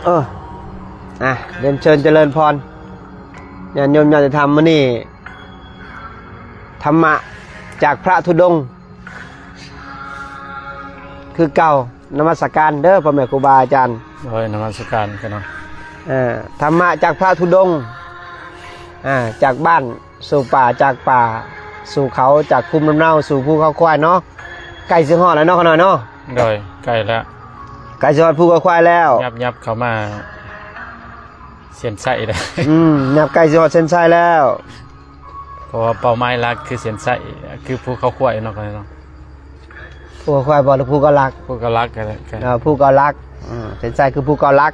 ເອີ ອ່ະ ຮຽນເຊີນຈະເລີນພອນ ຍາດໂຍມຍາດທຳ. ມື້ນີ້ທຳມະຈາກພະທຸດົງຄືເກົ່າ. ນະມັດສະການເດີພໍ່ແມ່ຄູບາອາຈານ. ໂດຍ ນະມັດສະການເນາະ. ເອີ ທຳມະຈາກພະທຸດົງ ອ່າ ຈາກບ້ານສູ່ປ່າ ຈາກປ່າສູ່ເຂົາ ຈາກພູມລຳເນົາສູ່ພູເຂົາຄວາຍເນາະ. ໃກ້ຊິຮອດແລ້ວເນາະ ຂ້ານ້ອຍເນາະ. ໂດຍ ໃກ້ແລ້ວ ໃກ້ຊິຮອດພູເຂົາຄວາຍແລ້ວ. ຍັບ ຍັບເຂົ້າມາເສັ້ນໄຊແລ້ວ. ອືມ ຍັບໃກ້ຊິຮອດເສັ້ນໄຊແລ້ວ. ເພາະວ່າເປົ້າໝາຍຫຼັກຄືເສັ້ນໄຊ ຄືພູເຂົາຄວາຍເນາະ ຂ້ານ້ອຍເນາະ. ພູເຂົາຄວາຍບໍ່ ຫຼືພູເຂົາຫຼັກ? ພູເຂົາຫຼັກກໍໄດ້ ເອີ ພູເຂົາຫຼັກ. ອືມ ເສັ້ນໄຊຄືພູເຂົາຫຼັກ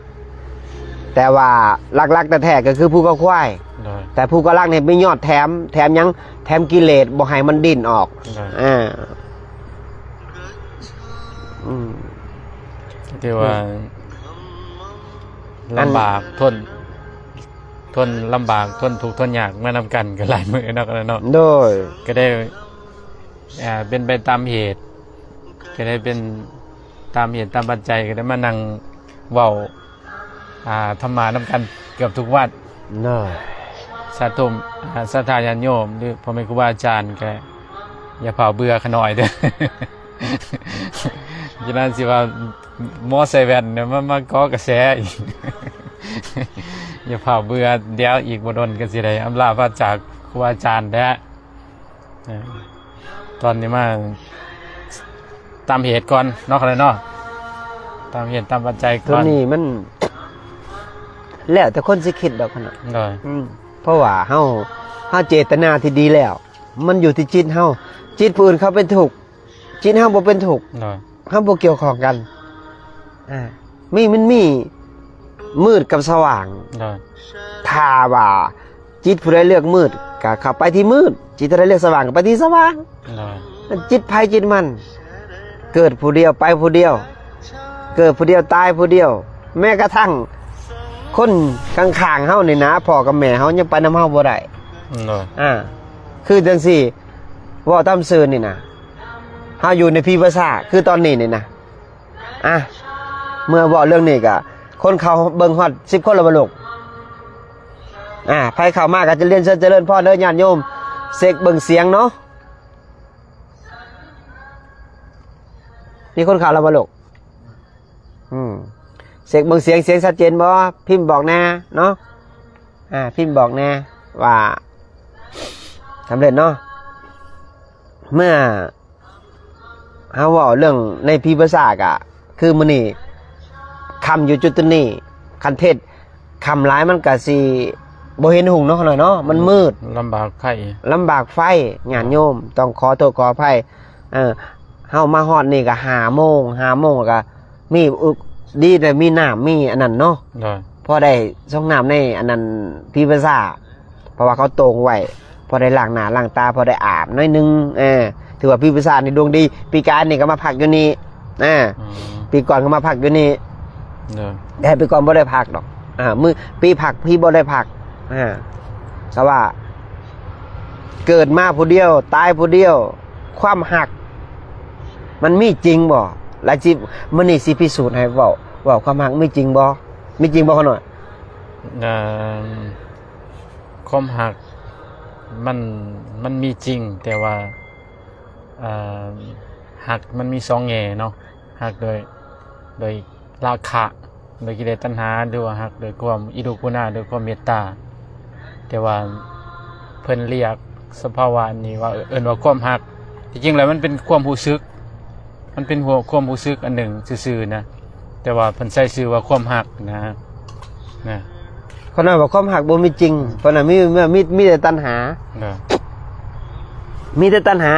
ແຕ່ວ່າຫຼັກໆແທ້ໆກໍຄືພູເຂົາຄວາຍ. ໂດຍ ແຕ່ພູເຂົາຫຼັກນີ້ມີຍອດແຖມ ແຖມຫຍັງ? ແຖມກິເລດ ບໍ່ໃຫ້ມັນດີ້ນອອກ. ໂດຍ ອ່າ ອືມ ທີ່ວ່າ ອືມ ລຳບາກ ທົນ ທົນລຳບາກ ທົນທຸກທົນຍາກມານຳກັນກໍຫຼາຍມື້ເນາະ ເນາະ. ໂດຍ ກໍໄດ້ ອ່າ ເປັນໄປຕາມເຫດ ກໍໄດ້ເປັນຕາມເຫດຕາມປັດໄຈ ກໍໄດ້ມານັ່ງເວົ້າ ອ່າ ທຳມະນຳກັນເກືອບທຸກວັດ. ໂດຍ ສາທຸ ອ່າ ສັດທາຍາດໂຍມ ຫຼືພໍ່ແມ່ຄູບາອາຈານ ກໍຢ່າຟ້າວເບື່ອຂ້ານ້ອຍເດີ. ຈະນັ້ນຊິວ່າໝໍໃສ່ແວ່ນມາ ມາກໍ່ກະແສອີກ. ຢ່າຟ້າວເບື່ອ ດຽວອີກບໍ່ດົນກໍຊິໄດ້ອຳລາພາຈາກຄູອາຈານແລ້ວ. ເອີ ຕອນນີ້ມາຕາມເຫດກ່ອນເນາະ ຂ້ານ້ອຍເນາະ. ຕາມເຫດຕາມປັດໄຈກ່ອນ. ໂຕນີ້ມັນແລ້ວແຕ່ຄົນຊິຄິດດອກ ຂ້ານ້ອຍ. ໂດຍ ອືມ ເພາະວ່າເຮົາ ເຮົາເຈດຕະນາທີ່ດີແລ້ວ ມັນຢູ່ທີ່ຈິດເຮົາ. ຈິດຜູ້ອື່ນເຂົາເປັນທຸກ ຈິດເຮົາບໍ່ເປັນທຸກ. ໂດຍ ເຮົາບໍ່ກ່ຽວຂ້ອງກັນ. ອ່າ ມີ ມັນມີມືດກັບສະຫວ່າງ. ໂດຍ ຖ້າວ່າຈິດຜູ້ໃດເລືອກມືດ ກໍເຂົ້າໄປທີ່ມືດ, ຈິດຜູ້ໃດເລືອກສະຫວ່າງ ກໍໄປທີ່ສະຫວ່າງ. ໂດຍ ມັນຈິດໃຜຈິດມັນ, ເກີດຜູ້ດຽວ ໄປຜູ້ດຽວ, ເກີດຜູ້ດຽວ ຕາຍຜູ້ດຽວ. ແມ້ກະທັ່ງຄົນຂ້າງໆເຮົານີ້ນະ ພໍ່ກັບແມ່ເຮົາຍັງໄປນຳເຮົາບໍ່ໄດ້. ໂດຍ ອ່າ ຄືຈັ່ງຊີ້ ເວົ້າຕາມຊື່ນີ້ນະ ເຮົາຢູ່ໃນພີປະຊາ ຄືຕອນນີ້ນີ້ນະ. ອ່ະ ເມື່ອເວົ້າເລື່ອງນີ້ກະ ຄົນເຂົ້າເບິ່ງຮອດສິບຄົນແລ້ວບໍ່ລູກ? ອ່າ ໃຜເຂົ້າມາກະຈະລຽນເຊີນຈະເລີນພອນເດີຍາດໂຍມ. ເຊັກເບິ່ງສຽງເນາະ. ມີຄົນເຂົ້າແລ້ວບໍ່ລູກ? ອືມ ເຊັກເບິ່ງສຽງ ສຽງຊັດເຈນບໍ່? ພິມບອກແດ່ເນາະ. ອ່າ ພິມບອກແດ່ວ່າສຳເລັດເນາະ. ເມື່ອ ເຮົາເວົ້າເລື່ອງໃນພີປະຊາກະ ຄືມື້ນີ້ຄ່ຳຢູ່ຈຸດນີ້ ຄັນເທດຄ່ຳຫຼາຍມັນກະຊິບໍ່ເຫັນຮຸ່ງເນາະ ຂ້ານ້ອຍເນາະ. ມັນມືດ ລຳບາກໄຟ ລຳບາກໄຟ ຍາດໂຍມ ຕ້ອງຂໍໂທດຂໍອະໄພ. ເອີ ເຮົາມາຮອດນີ້ກະຫ້າໂມງ ຫ້າໂມງກະມີ ອຸ ດີແຕ່ມີນ້ຳມີອັນນັ້ນເນາະ. ໂດຍ ພໍໄດ້ຊອງນ້ຳໃນອັນນັ້ນ ພີປະຊາ ເພາະວ່າເຂົາໂຕ່ງໄວ້ ພໍໄດ້ລ້າງໜ້າລ້າງຕາ ພໍໄດ້ອາບໜ້ອຍໜຶ່ງ. ເອີ ຖືວ່າປີປີຊານີ້ດວງດີ. ປີກາຍນີ້ກໍມາພັກຢູ່ນີ້ ອາ ອືມ ປີກ່ອນກໍມາພັກຢູ່ນີ້. ໂດຍ ແຕ່ປີກ່ອນບໍ່ໄດ້ພັກດອກ. ອ່າ ມື້ ປີພັກ ປີບໍ່ໄດ້ພັກ. ອ່າ ແຕ່ວ່າເກີດມາຜູ້ດຽວ ຕາຍຜູ້ດຽວ ຄວາມຮັກມັນມີຈິງບໍ່? ລະຈິ ມື້ນີ້ຊິພິສູດໃຫ້ເວົ້າ ເວົ້າຄວາມຮັກມີຈິງບໍ່? ມີຈິງບໍ່ ຂ້ານ້ອຍ? ເອີ ຄວາມຮັກມັນ ມັນມີຈິງ ແຕ່ວ່າ ເອີ ຮັກມັນມີສອງແງ່ເນາະ. ຮັກໂດຍ ໂດຍລາຄະ ໂດຍກິເລດຕັນຫາ ຫຼືວ່າຮັກໂດຍຄວາມອີດຸກອຸນາ ໂດຍຄວາມເມດຕາ. ແຕ່ວ່າເພິ່ນລຽກສະພາວະນີ້ວ່າ ເອີ້ນວ່າຄວາມຮັກ. ທີ່ຈິງແລ້ວມັນເປັນຄວາມຮູ້ສຶກ ມັນເປັນຫົວ ຄວາມຮູ້ສຶກອັນໜຶ່ງຊື່ໆນະ ແຕ່ວ່າເພິ່ນໃຊ້ຊື່ວ່າຄວາມຮັກນະ ນະ. ເພິ່ນວ່າຄວາມຮັກບໍ່ມີຈິງ ເພິ່ນວ່າມີ ມີ ມີແຕ່ຕັນຫາ ນະ ມີແຕ່ຕັນຫາ.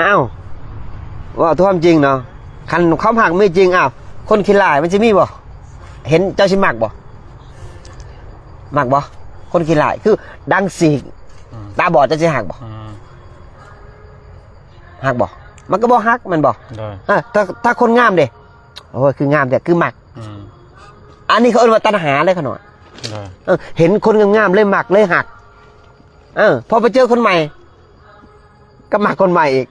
ເອົ້າ ເວົ້າຄວາມຈິງເນາະ ຄັນຄວາມຮັກມີຈິງ ເອົ້າ ຄົນຂີ້ລ້າຍມັນຊິມີບໍ່? ເຫັນເຈົ້າຊິມັກບໍ່? ມັກບໍ່? ຄົນຂີ້ລ້າຍ ຄືດັງສີກ ອືມ ຕາບອດ ເຈົ້າຊິຮັກບໍ່? ອືມ ຮັກບໍ່? ມັນກໍບໍ່ຮັກແມ່ນບໍ່? ໂດຍ ເອີ ຖ້າ ຖ້າຄົນງາມເດ? ໂອ້ຍ ຄືງາມແທ້ ຄືມັກ. ອືມ ອັນນີ້ເຂົາເອີ້ນວ່າຕັນຫາເລີຍ ຂະນ້ອຍ. ໂດຍ ເອີ ເຫັນຄົນງາມໆ ເລີຍມັກ ເລີຍຮັກ. ເອີ ພໍໄປເຈີຄົນໃໝ່ ກໍມັກຄົນໃໝ່ອີກ.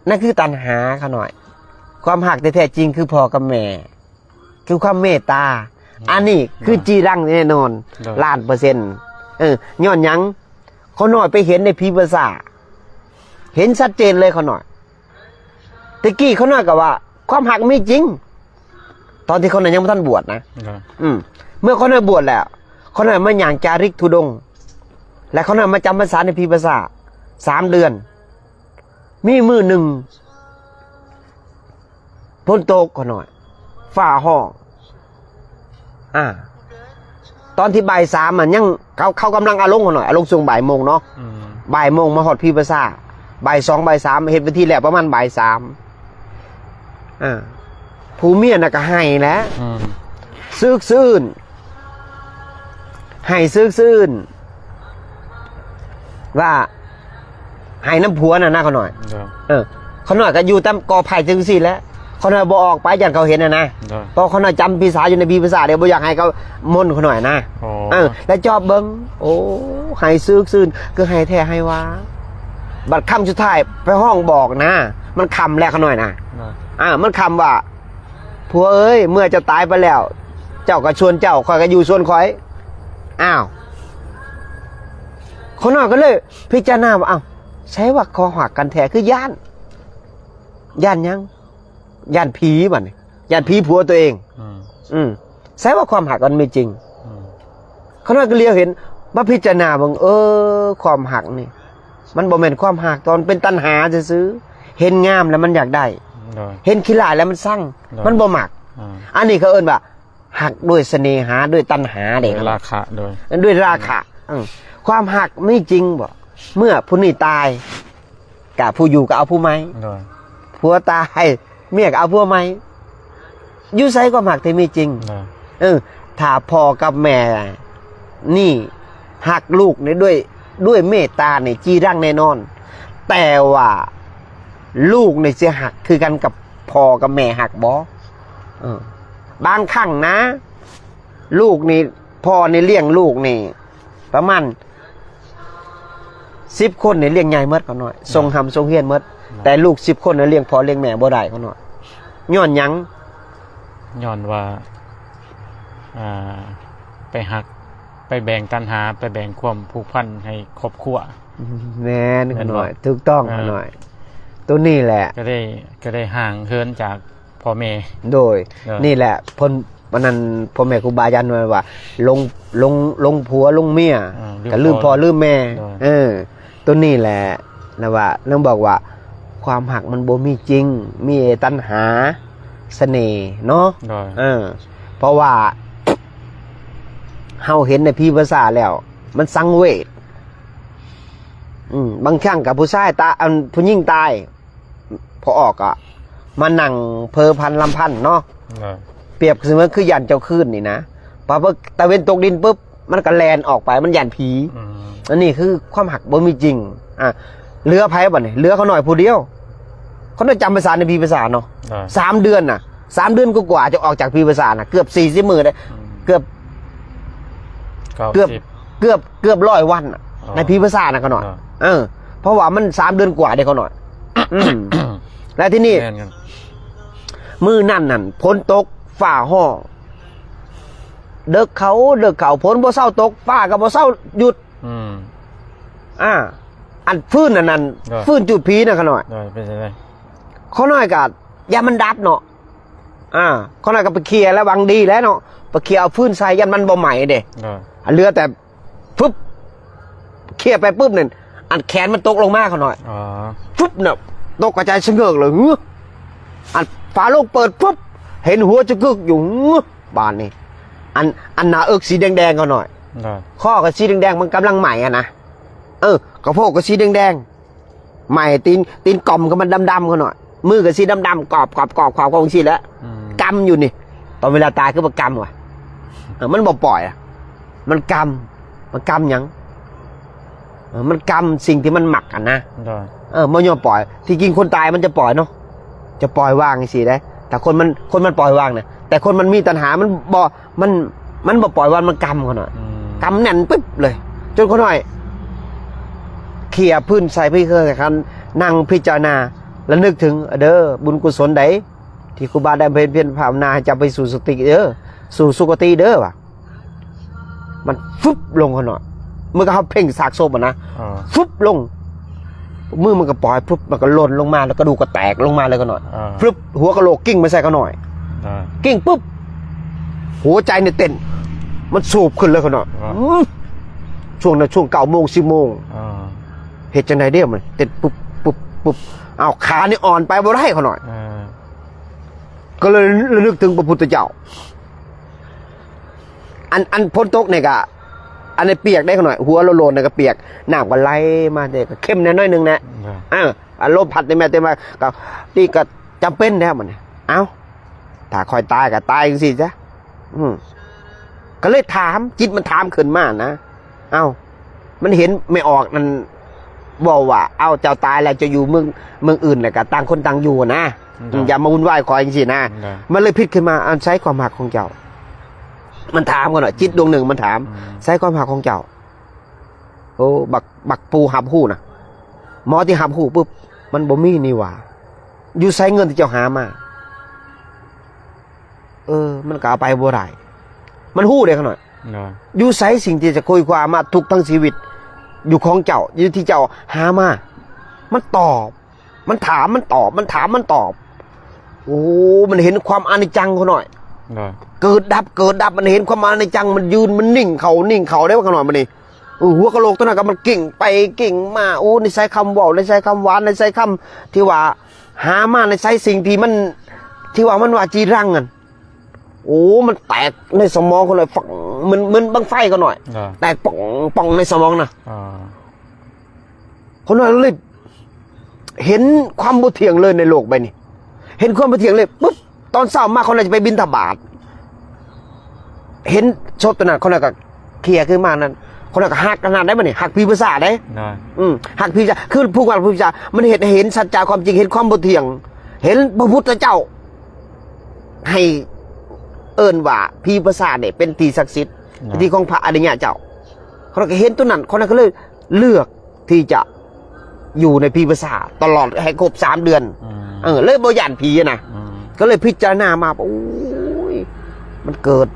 ນັ້ນຄືຕັນຫາ ຂະນ້ອຍ. ຄວາມຮັກທີ່ແທ້ຈິງຄືພໍ່ກັບແມ່ ຄືຄວາມເມດຕາ. ອັນນີ້ຄືຈີລັງແນ່ນອນ ໂດຍ ລ້ານເປີເຊັນ. ເອີ ຍ້ອນຫຍັງ? ຂ້ານ້ອຍໄປເຫັນໃນຜີພາສາ ເຫັນຊັດເຈນເລີຍຂ້ານ້ອຍ. ແຕ່ກີ້ຂ້ານ້ອຍກໍວ່າຄວາມຮັກມີຈິງ ຕອນທີ່ຂ້ານ້ອຍຍັງບໍ່ທັນບວດນະ. ໂດຍ ອືມ ເມື່ອຂ້ານ້ອຍບວດແລ້ວ ຂ້ານ້ອຍມາຍ່າງຈາລິກທຸດົງ ແລະ ຂ້ານ້ອຍມາຈຳພັນສາໃນຜີພາສາສາມເດືອນ. ມີມື້ໜຶ່ງ ຝົນຕົກຂ້ານ້ອຍ ຟ້າຮ້ອງ ອ່າ ຕອນທີ່ບ່າຍສາມ ມັນຍັງ ເຂົາ ເຂົາກຳລັງອາລົງຂ້ານ້ອຍ ອາລົງຊ່ວງບ່າຍໂມງເນາະ. ອືມ ບ່າຍໂມງມາຮອດຜີພາສາ ບ່າຍສອງ ບ່າຍສາມ ເຮັດພິທີແລ້ວປະມານບ່າຍສາມ ອ່າ ຜູ້ເມຍນະກໍໄຫ້ແຫຼະ. ອືມ ຊຶກຊືນ ໄຫ້ຊຶກຊືນ ວ່າໄຫ້ນຳຜົວນະນະຂ້ານ້ອຍ. ໂດຍ ເອີ ຂ້ານ້ອຍກໍຢູ່ຕາມກໍໄຜ່ຈັ່ງຊີ້ແຫຼະ ຂ້ານ້ອຍບໍ່ອອກໄປ ຢ້ານເຂົາເຫັນນະນະ. ໂດຍ ເພາະຂ້ານ້ອຍຈຳຜີພາສາຢູ່ໃນຜີພາສາເດ້ ບໍ່ຢາກໃຫ້ເຂົາມົນຂ້ານ້ອຍນະ. ອໍ ເອີ ແລ້ວຈອບເບິ່ງ ໂອ້ ໄຫ້ຊຶກຊືນ ຄືໄຫ້ແທ້ໄຫ້ວ່າ. ບັດຄ່ຳສຸດທ້າຍໄປຮ້ອງບອກນະ ມັນຄ່ຳແລ້ວຂ້ານ້ອຍນະ. ໂດຍ ອ່າ ມັນຄ່ຳວ່າ ຜົວເອີຍ ເມື່ອເຈົ້າຕາຍໄປແລ້ວ ເຈົ້າກໍສ່ວນເຈົ້າ ຂ້ອຍກໍຢູ່ສ່ວນຂ້ອຍ. ອ້າວ ຂ້ານ້ອຍກໍເລີຍພິຈາລະນາວ່າ ອ້າວ ໃສວ່າເຂົາຮັກກັນແທ້ ຄືຢ້ານ ຢ້ານຫຍັງ? ຢ້ານຜີບັດນີ້ ຢ້ານຜີຜົວຕົວເອງ. ອືມ ອືມ ໃສວ່າຄວາມຮັກມັນມີຈິງ? ອືມ ຂ້ານ້ອຍກໍຫຼຽວເຫັນ ມາພິຈາລະນາເບິ່ງ ເອີ ຄວາມຮັກນີ້ ມັນບໍ່ແມ່ນຄວາມຮັກ ແຕ່ມັນເປັນຕັນຫາຊື່ໆ ເຫັນງາມແລ້ວມັນຢາກໄດ້. ໂດຍ ເຫັນຂີ້ລ້າຍແລ້ວມັນຊັງ. ໂດຍ ມັນບໍ່ມັກ. ອ່າ ອັນນີ້ເຂົາເອີ້ນວ່າຮັກດ້ວຍສະເໜຫາ ດ້ວຍຕັນຫາເດ້ ດ້ວຍລາຄະ. ໂດຍ ດ້ວຍລາຄະ. ອືມ ຄວາມຮັກມີຈິງບໍ່? ເມື່ອຜູ້ນີ້ຕາຍ ກະຜູ້ຢູ່ກໍເອົາຜູ້ໃໝ່. ໂດຍ ຜົວຕາຍ ເມຍກໍເອົາຜົວໃໝ່. ຢູ່ໃສຄວາມຮັກທີ່ມີຈິງ? ໂດຍ ເອີ ຖ້າພໍ່ກັບແມ່ນີ້ຮັກລູກນີ້ດ້ວຍ ດ້ວຍເມດຕານີ້ຈີລັງແນ່ນອນ. ແຕ່ວ່າລູກນີ້ຊິຮັກຄືກັນກັບພໍ່ກັບແມ່ຮັກບໍ່? ເອີ ບາງຄັ້ງນະ ລູກນີ້ ພໍ່ນີ້ລ້ຽງລູກນີ້ ປະມານສິບຄົນນີ້ລ້ຽງໃຫຍ່ໝົດຂ້ານ້ອຍ ສົ່ງຮ່ຳສົ່ງຮຽນໝົດ. ແຕ່ລູກສິບຄົນນີ້ລ້ຽງພໍ່ລ້ຽງແມ່ບໍ່ໄດ້ຂ້ານ້ອຍ. ຍ້ອນຫຍັງ? ຍ້ອນວ່າ ອ່າ ໄປຮັກ ໄປແບ່ງຕັນຫາ ໄປແບ່ງຄວາມຜູກພັນໃຫ້ຄອບຄົວ. ແມ່ນ ແມ່ນບໍ່? ຂ້ານ້ອຍ ຖືກຕ້ອງ ອ່າ ຂ້ານ້ອຍ. ໂຕນີ້ແຫຼະ ກໍໄດ້ ກໍໄດ້ຫ່າງເຫີນຈາກພໍ່ແມ່. ໂດຍ ໂດຍ ນີ້ແຫຼະ ເພິ່ນ ອັນນັ້ນ ພໍ່ແມ່ຄູບາອາຈານວ່າ ຫຼົງ ຫຼົງ ຫຼົງຜົວຫຼົງເມຍ ອ່າ ກໍລືມພໍ່ລືມແມ່. ໂດຍ ເອີ ໂຕນີ້ແຫຼະ ລະວ່າ ລະບອກວ່າ ຄວາມຮັກມັນບໍ່ມີຈິງ ມີແຕ່ຕັນຫາ ສະເໜ່ເນາະ. ໂດຍ ເອີ ເພາະວ່າເຮົາເຫັນໃນຜີພາສາແລ້ວ ມັນສັງເວດ. ອືມ ບາງຄັ້ງກໍຜູ້ຊາຍຕາ ອັນ ຜູ້ຍິງຕາຍ ພໍອອກກໍມານັ່ງເພີພັນລຳພັນເນາະ. ໂດຍ ປຽບສະເໝືອນຄືຢ້ານເຈົ້າຄືນນີ້ນະ ພໍຕາເວັນຕົກດິນປຶບ ມັນກໍແລ່ນອອກໄປ ມັນຢ້ານຜີ. ອືມ ອັນນີ້ຄືຄວາມຮັກບໍ່ມີຈິງ. ອ່າ ເຫຼືອໃຜບັດນີ້? ເຫຼືອຂ້ານ້ອຍຜູ້ດຽວ. ຂ້ານ້ອຍຈຳພາສາໃນຜີພາສາເນາະ. ໂດຍ ສາມເດືອນນະ ສາມເດືອນກວ່າໆ ຈະອອກຈາກຜີພາສານະ ເກືອບສີ່ສິບມື້ເດ້. ອືມ ເກືອບ ເກົ້າສິບ ເກືອບ ເກືອບ ເກືອບຮ້ອຍວັນນະ. ອໍ ໃນຜີພາສານະຂ້ານ້ອຍ. ອໍ ເອີ ເພາະວ່າມັນສາມເດືອນກວ່າເດ້ຂ້ານ້ອຍ. ອືມ ແລະທີນີ້ ແມ່ນຄັບ ມື້ນັ້ນນັ້ນ ຝົນຕົກ ຟ້າຮ້ອງ ເດິກເຂົ້າ ເດິກເຂົ້າ ຝົນບໍ່ເຊົາຕົກ ຟ້າກໍບໍ່ເຊົາຢຸດ. ອືມ ອ່າ ອັນຟືນອັນນັ້ນ ໂດຍ ຟືນຈູດຜີນະຂ້ານ້ອຍ. ໂດຍ ເປັນຈັ່ງໃດ? ຂ້ານ້ອຍກໍຢ້ານມັນດັບເນາະ. ອ່າ ຂ້ານ້ອຍກໍໄປເຄຍແລ້ວ ຫວັງດີແລ້ວເນາະ ໄປເຄຍເອົາຟືນໃສ່ ຢ້ານມັນບໍ່ໄໝ້ເດ້. ໂດຍ ອັນເຫຼືອແຕ່ ຟຶບ ເຄຍໄປປຶບນັ້ນ ອັນແຂນມັນຕົກລົງມາຂ້ານ້ອຍ. ອໍ ຟຶບນະ ຕົກກະຈາຍສະເຫງີກເລີຍ. ຫື ອັນຝາໂລງເປີດ ຟຶບ ເຫັນຫົວຈະກຶກຢູ່. ຫື ບາດນີ້ ອັນ ອັນໜ້າເອິກສີແດງໆຂ້ານ້ອຍ. ໂດຍ ຄໍກໍສີແດງໆ ມັນກຳລັງໄໝ້ຫັ້ນນະ. ເອີ ກະໂພກກໍສີແດງໆ ໄໝ້ ຕີນ ຕີນກ່ອມກໍມັນດຳໆຂ້ານ້ອຍ ມືກໍສີດຳໆ ກອບ ກອບ ກອບ ກອບ ກອບຈັ່ງຊີ້ແຫຼະ. ອືມ ກຳຢູ່ນີ້ ຕອນເວລາຕາຍຄືບໍ່ກຳວະ? ເອີ ມັນບໍ່ປ່ອຍອະ ມັນກຳ. ມັນກຳຫຍັງ? ເອີ ມັນກຳສິ່ງທີ່ມັນມັກຫັ້ນນະ. ໂດຍ ເອີ ບໍ່ຍອມປ່ອຍ. ທີ່ຈິງຄົນຕາຍມັນຈະປ່ອຍເນາະ ຈະປ່ອຍວາງຈັ່ງຊີ້ເດ້ ຖ້າຄົນມັນ ຄົນມັນປ່ອຍວາງນະ. ແຕ່ຄົນມັນມີຕັນຫາ ມັນບໍ່ ມັນ ມັນບໍ່ປ່ອຍວາງ ມັນກຳຂ້ານ້ອຍ. ອືມ ກຳແໜ້ນປຶບເລີຍ ຈົນຂ້ານ້ອຍເຄຍຟືນໃສ່ ເຄີຍກັນ ນັ່ງພິຈາລະນາ ລະນຶກເຖິງເດີ ບຸນກຸສົນໃດ ທີ່ຄູບາໄດ້ບຳເພັນພາວະນາໃຫ້ເຈົ້າໄປສູ່ສຸຄຕິເດີ. ສູ່ສຸຄະຕິເດີວ່າ. ມັນຟຶບລົງຂ້ານ້ອຍ ເໝືອນກັບເຮົາເພັ່ງຊາກສົບຫັ້ນນະ ອ່າ ຟຶບລົງ ມືມັນກໍປ່ອຍ ຟຶບ ມັນກໍຫຼົ່ນລົງມາ ແລ້ວກະດູກກໍແຕກລົງມາເລີຍຂ້ານ້ອຍ ອ່າ ຟຶບ ຫົວກະໂຫຼກກິ້ງມາໃສ່ຂ້ານ້ອຍ ອ່າ ກິ້ງປຶບ ຫົວໃຈນີ້ເຕັ້ນ ມັນສູບຂຶ້ນເລີຍຂ້ານ້ອຍ ອ່າ ອືມ ຊ່ວງນັ້ນຊ່ວງເກົ້າໂມງ ສິບໂມງ ອ່າ ເຮັດຈັ່ງໃດເດ ມັນເຕັ້ນປຶບ ປຶບ ປຶບ ອ້າວ ຂານີ້ອ່ອນໄປບໍ່ໄດ້ຂ້ານ້ອຍ ອ່າ ກໍເລີຍລະນຶກເຖິງພະພຸດທະເຈົ້າ. ອັນ ອັນຝົນຕົກນີ້ກະ ອັນນີ້ປຽກໄດ໋ຂ້ານ້ອຍ ຫົວໂລນໆນີ້ກະປຽກ ນ້ຳກໍໄຫຼມາເດ້ ກໍເຄັມແດ່ໜ້ອຍໜຶ່ງນະ ອ່າ ອາ ອາລົມພັດແຕ່ແມ່ແຕ່ມາ ກໍ ນີ້ກໍຈຳເປັນແລ້ວບັດນີ້ ເອົ້າ ຖ້າຂ້ອຍຕາຍກໍຕາຍຈັ່ງຊີ້ຊະ ອືມ ກໍເລີຍຖາມ ຈິດມັນຖາມຂຶ້ນມານະ ເອົ້າ ມັນເຫັນແມ່ອອກນັ້ນເວົ້າວ່າ ເອົ້າ ເຈົ້າຕາຍແລ້ວ ເຈົ້າຢູ່ເມືອງ ເມືອງອື່ນ ແລ້ວກໍຕ່າງຄົນຕ່າງຢູ່ນະ ອືມ ຢ່າມາວຸ່ນວາຍຂ້ອຍຈັ່ງຊີ້ນະ ມັນເລີຍພິດຂຶ້ນມາ ອັນໃສຄວາມຮັກຂອງເຈົ້າ ມັນຖາມກັນເນາະ ຈິດດວງໜຶ່ງມັນຖາມ ອືມ ໃສຄວາມຮັກຂອງເຈົ້າ ໂອ້ ບັກ ບັກປູຮັບຮູ້ນະ ໝໍທີ່ຮັບຮູ້ປຶບ ມັນບໍ່ມີນີ້ຫວ່າ ຢູ່ໃສເງິນທີ່ເຈົ້າຫາມາ ເອີ ມັນກໍເອົາໄປບໍ່ໄດ້ ມັນຮູ້ເດ້ຂ້ານ້ອຍ ຢູ່ໃສສິ່ງທີ່ຈະຄຸຍຄວ້າມາທຸກທັງຊີວິດ ຢູ່ຂອງເຈົ້າ ຢູ່ທີ່ເຈົ້າຫາມາ ມັນຕອບ ມັນຖາມ ມັນຕອບ ມັນຖາມ ມັນຕອບ ໂອ້ ມັນເຫັນຄວາມອະນິດຈັງຂ້ານ້ອຍ ເກີດດັບ ເກີດດັບ ມັນເຫັນຄວາມອະນິດຈັງ ມັນຢືນ ມັນນິ່ງເຂົ້າ ນິ່ງເຂົ້າເດ້ຂ້ານ້ອຍ ບັດນີ້ ເອີ ຫົວກະໂຫຼກຕົວນັ້ນກໍມັນກິ້ງໄປກິ້ງມາ ໂອ້ ນິໄສຄຳເວົ້າ ນິໄສຄຳຫວານ ນິໄສຄຳທີ່ວ່າຫາມາ ນິໄສສິ່ງທີ່ມັນ ທີ່ວ່າມັນວ່າຈີລັງນັ້ນ ໂອ້ ມັນແຕກໃນສະໝອງຂ້ານ້ອຍ ຟຶ້ງ ເໝືອນ ເໝືອນບັ້ງໄຟຂ້ານ້ອຍ ແຕກປ່ອງໆ ໃນສະໝອງນະ ອ່າ ຂ້ານ້ອຍເລີຍເຫັນຄວາມບໍ່ທ່ຽງເລີຍໃນໂລກໃບນີ້ ເຫັນຄວາມບໍ່ທ່ຽງເລີຍ ປຶບ ຕອນເຊົ້າມາຂ້ານ້ອຍຈະໄປບິນທະບາດ ເຫັນສົບຕົວນັ້ນ ຂ້ານ້ອຍກໍເຄຍຂຶ້ນມານັ້ນ ຂ້ານ້ອຍກໍຮັກຂະໜາດໃດບັດນີ້ ຮັກຜີປີສາດເດ້ ອືມ ຮັກຜີປີສາດ ຄືຜູ້ຮັກຜີປີສາດ ມັນເຮັດໃຫ້ເຫັນສັດຈະຄວາມຈິງ ເຫັນຄວາມບໍ່ທ່ຽງ ເຫັນພະພຸດທະເຈົ້າ ໃຫ້ເອີ້ນວ່າຜີປີສາດນີ້ເປັນທີ່ສັກສິດ ທີ່ຂອງພະອະລິຍະເຈົ້າ ຂ້ານ້ອຍກໍເຫັນຕົວນັ້ນ ຂ້ານ້ອຍກໍເລີຍເລືອກ ທີ່ຈະຢູ່ໃນຜີປີສາດຕະຫຼອດໃຫ້ຄົບສາມເດືອນ ອືມ ເອີ ເລີຍບໍ່ຢ້ານຜີນະ ອືມ ກໍເລີຍພິຈາລະນາມາ ໂອ້ຍ ມັນເກີດ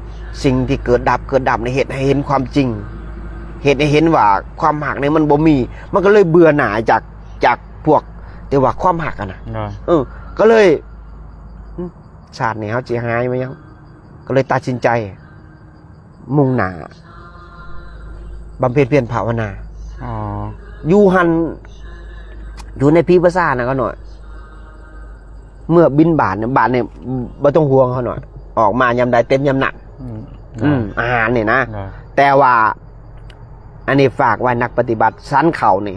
ສິ່ງທີ່ເກີດດັບ ເກີດດັບໃນເຮັດໃຫ້ເຫັນຄວາມຈິງ ເຮັດໃຫ້ເຫັນວ່າຄວາມຮັກນີ້ມັນບໍ່ມີ ມັນກໍເລີຍເບື່ອໜ່າຍຈາກ ຈາກພວກທີ່ວ່າຄວາມຮັກຫັ້ນນະ ເອີ ກໍເລີຍ ອືມ ຊາດນີ້ເຮົາຊິຫາຍມາຫຍັງ ກໍເລີຍຕັດສິນໃຈ ມຸ່ງໜ້າບຳເພັນພຽນພາວະນາ ອໍ ຢູ່ຫັ້ນ ຢູ່ໃນຜີປີສາດນະຂ້ານ້ອຍ ເມື່ອບິນບາດ ບາດນີ້ບໍ່ຕ້ອງຫ່ວງຂ້ານ້ອຍ ອອກມາຍາມໃດເຕັມຍາມໜັກ ອືມ ອືມ ອາຫານນີ້ນະ ແຕ່ວ່າ ອັນນີ້ຝາກໄວ້ນັກປະຕິບັດ ສັນເຂົ້ານີ້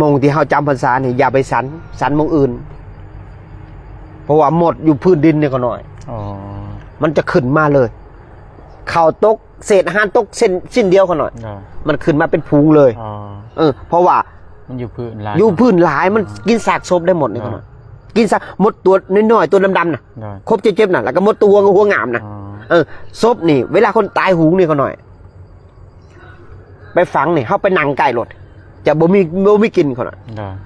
ມົງທີ່ເຮົາຈຳພັນສານີ້ ຢ່າໄປສັນ ສັນມົງອື່ນ ເພາະວ່າມົດຢູ່ພື້ນດິນນີ້ຂ້ານ້ອຍ ອໍ ມັນຈະຂຶ້ນມາເລີຍ ເຂົ້າຕົກ ເສດອາຫານຕົກເຊັ່ນ ຊິ້ນດຽວຂ້ານ້ອຍ ມັນຂຶ້ນມາເປັນຝູງເລີຍ ອໍ ເອີ ເພາະວ່າມັນຢູ່ພື້ນຫຼາຍ ຢູ່ພື້ນຫຼາຍ ມັນກິນຊາກສົບໄດ້ໝົດນີ້ຂ້ານ້ອຍ ກິນຊາກ ມົດຕົວນ້ອຍໆ ຕົວດຳໆນະ ຄົບເຈັບໆນະ ແລ້ວກໍມົດຕົວຫົວ ຫົວງາມນະ ອໍ ເອີ ສົບນີ້ ເວລາຄົນຕາຍໂຫງນີ້ຂ້ານ້ອຍ ໄປຝັງນີ້ ເຮົາໄປນັ່ງໃກ້ໂລດ ຈະບໍ່ມີ ບໍ່ມີກິ່ນຂ້ານ້ອຍ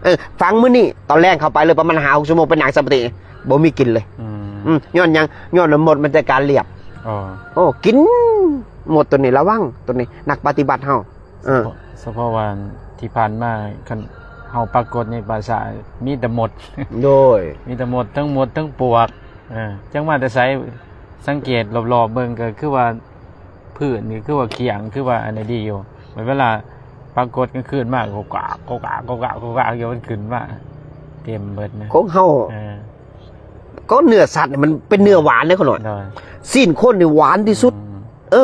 ເອີ ຝັງມື້ນີ້ ຕອນແລງເຂົ້າໄປເລີຍ ປະມານຫ້າຫົກຊົ່ວໂມງ ໄປນັ່ງສະມາທິ ບໍ່ມີກິ່ນເລີຍ ອືມ ອືມ ຍ້ອນຫຍັງ? ຍ້ອນວ່າມົດມັນຈັດການລຽບ ອໍ ໂອ້ ກິນ ມົດຕົວນີ້ ລະວັງ ຕົວນີ້ ນັກປະຕິບັດເຮົາ ເອີ ສະເພາະ ສະເພາະວ່າທີ່ຜ່ານມາ ຄັນເຮົາປາກົດໃນປ່າຊ້າ ມີແຕ່ມົດ ໂດຍ ມີແຕ່ມົດ ທັງມົດ ທັງປວກ ເອີ ຈັກມາແຕ່ໃສ? ສັງເກດລອບໆເບິ່ງກໍຄືວ່າ ພື້ນນີ້ຄືວ່າຂຽງ ຄືວ່າອັນນີ້ດີຢູ່ ບັດເວລາປາກົດກາງຄືນມາ ກົກກາກ ກົກກາກ ກົກກາກ ກົກກາກຢູ່ ມັນຂຶ້ນມາເຕັມເບິດນະ ຂອງເຮົາ ເອີ ກໍເນື້ອສັດນີ້ມັນເປັນເນື້ອຫວານເດ້ຂ້ານ້ອຍ ໂດຍ ຊີ້ນຄົນນີ້ຫວານທີ່ສຸດ ອືມ ເອີ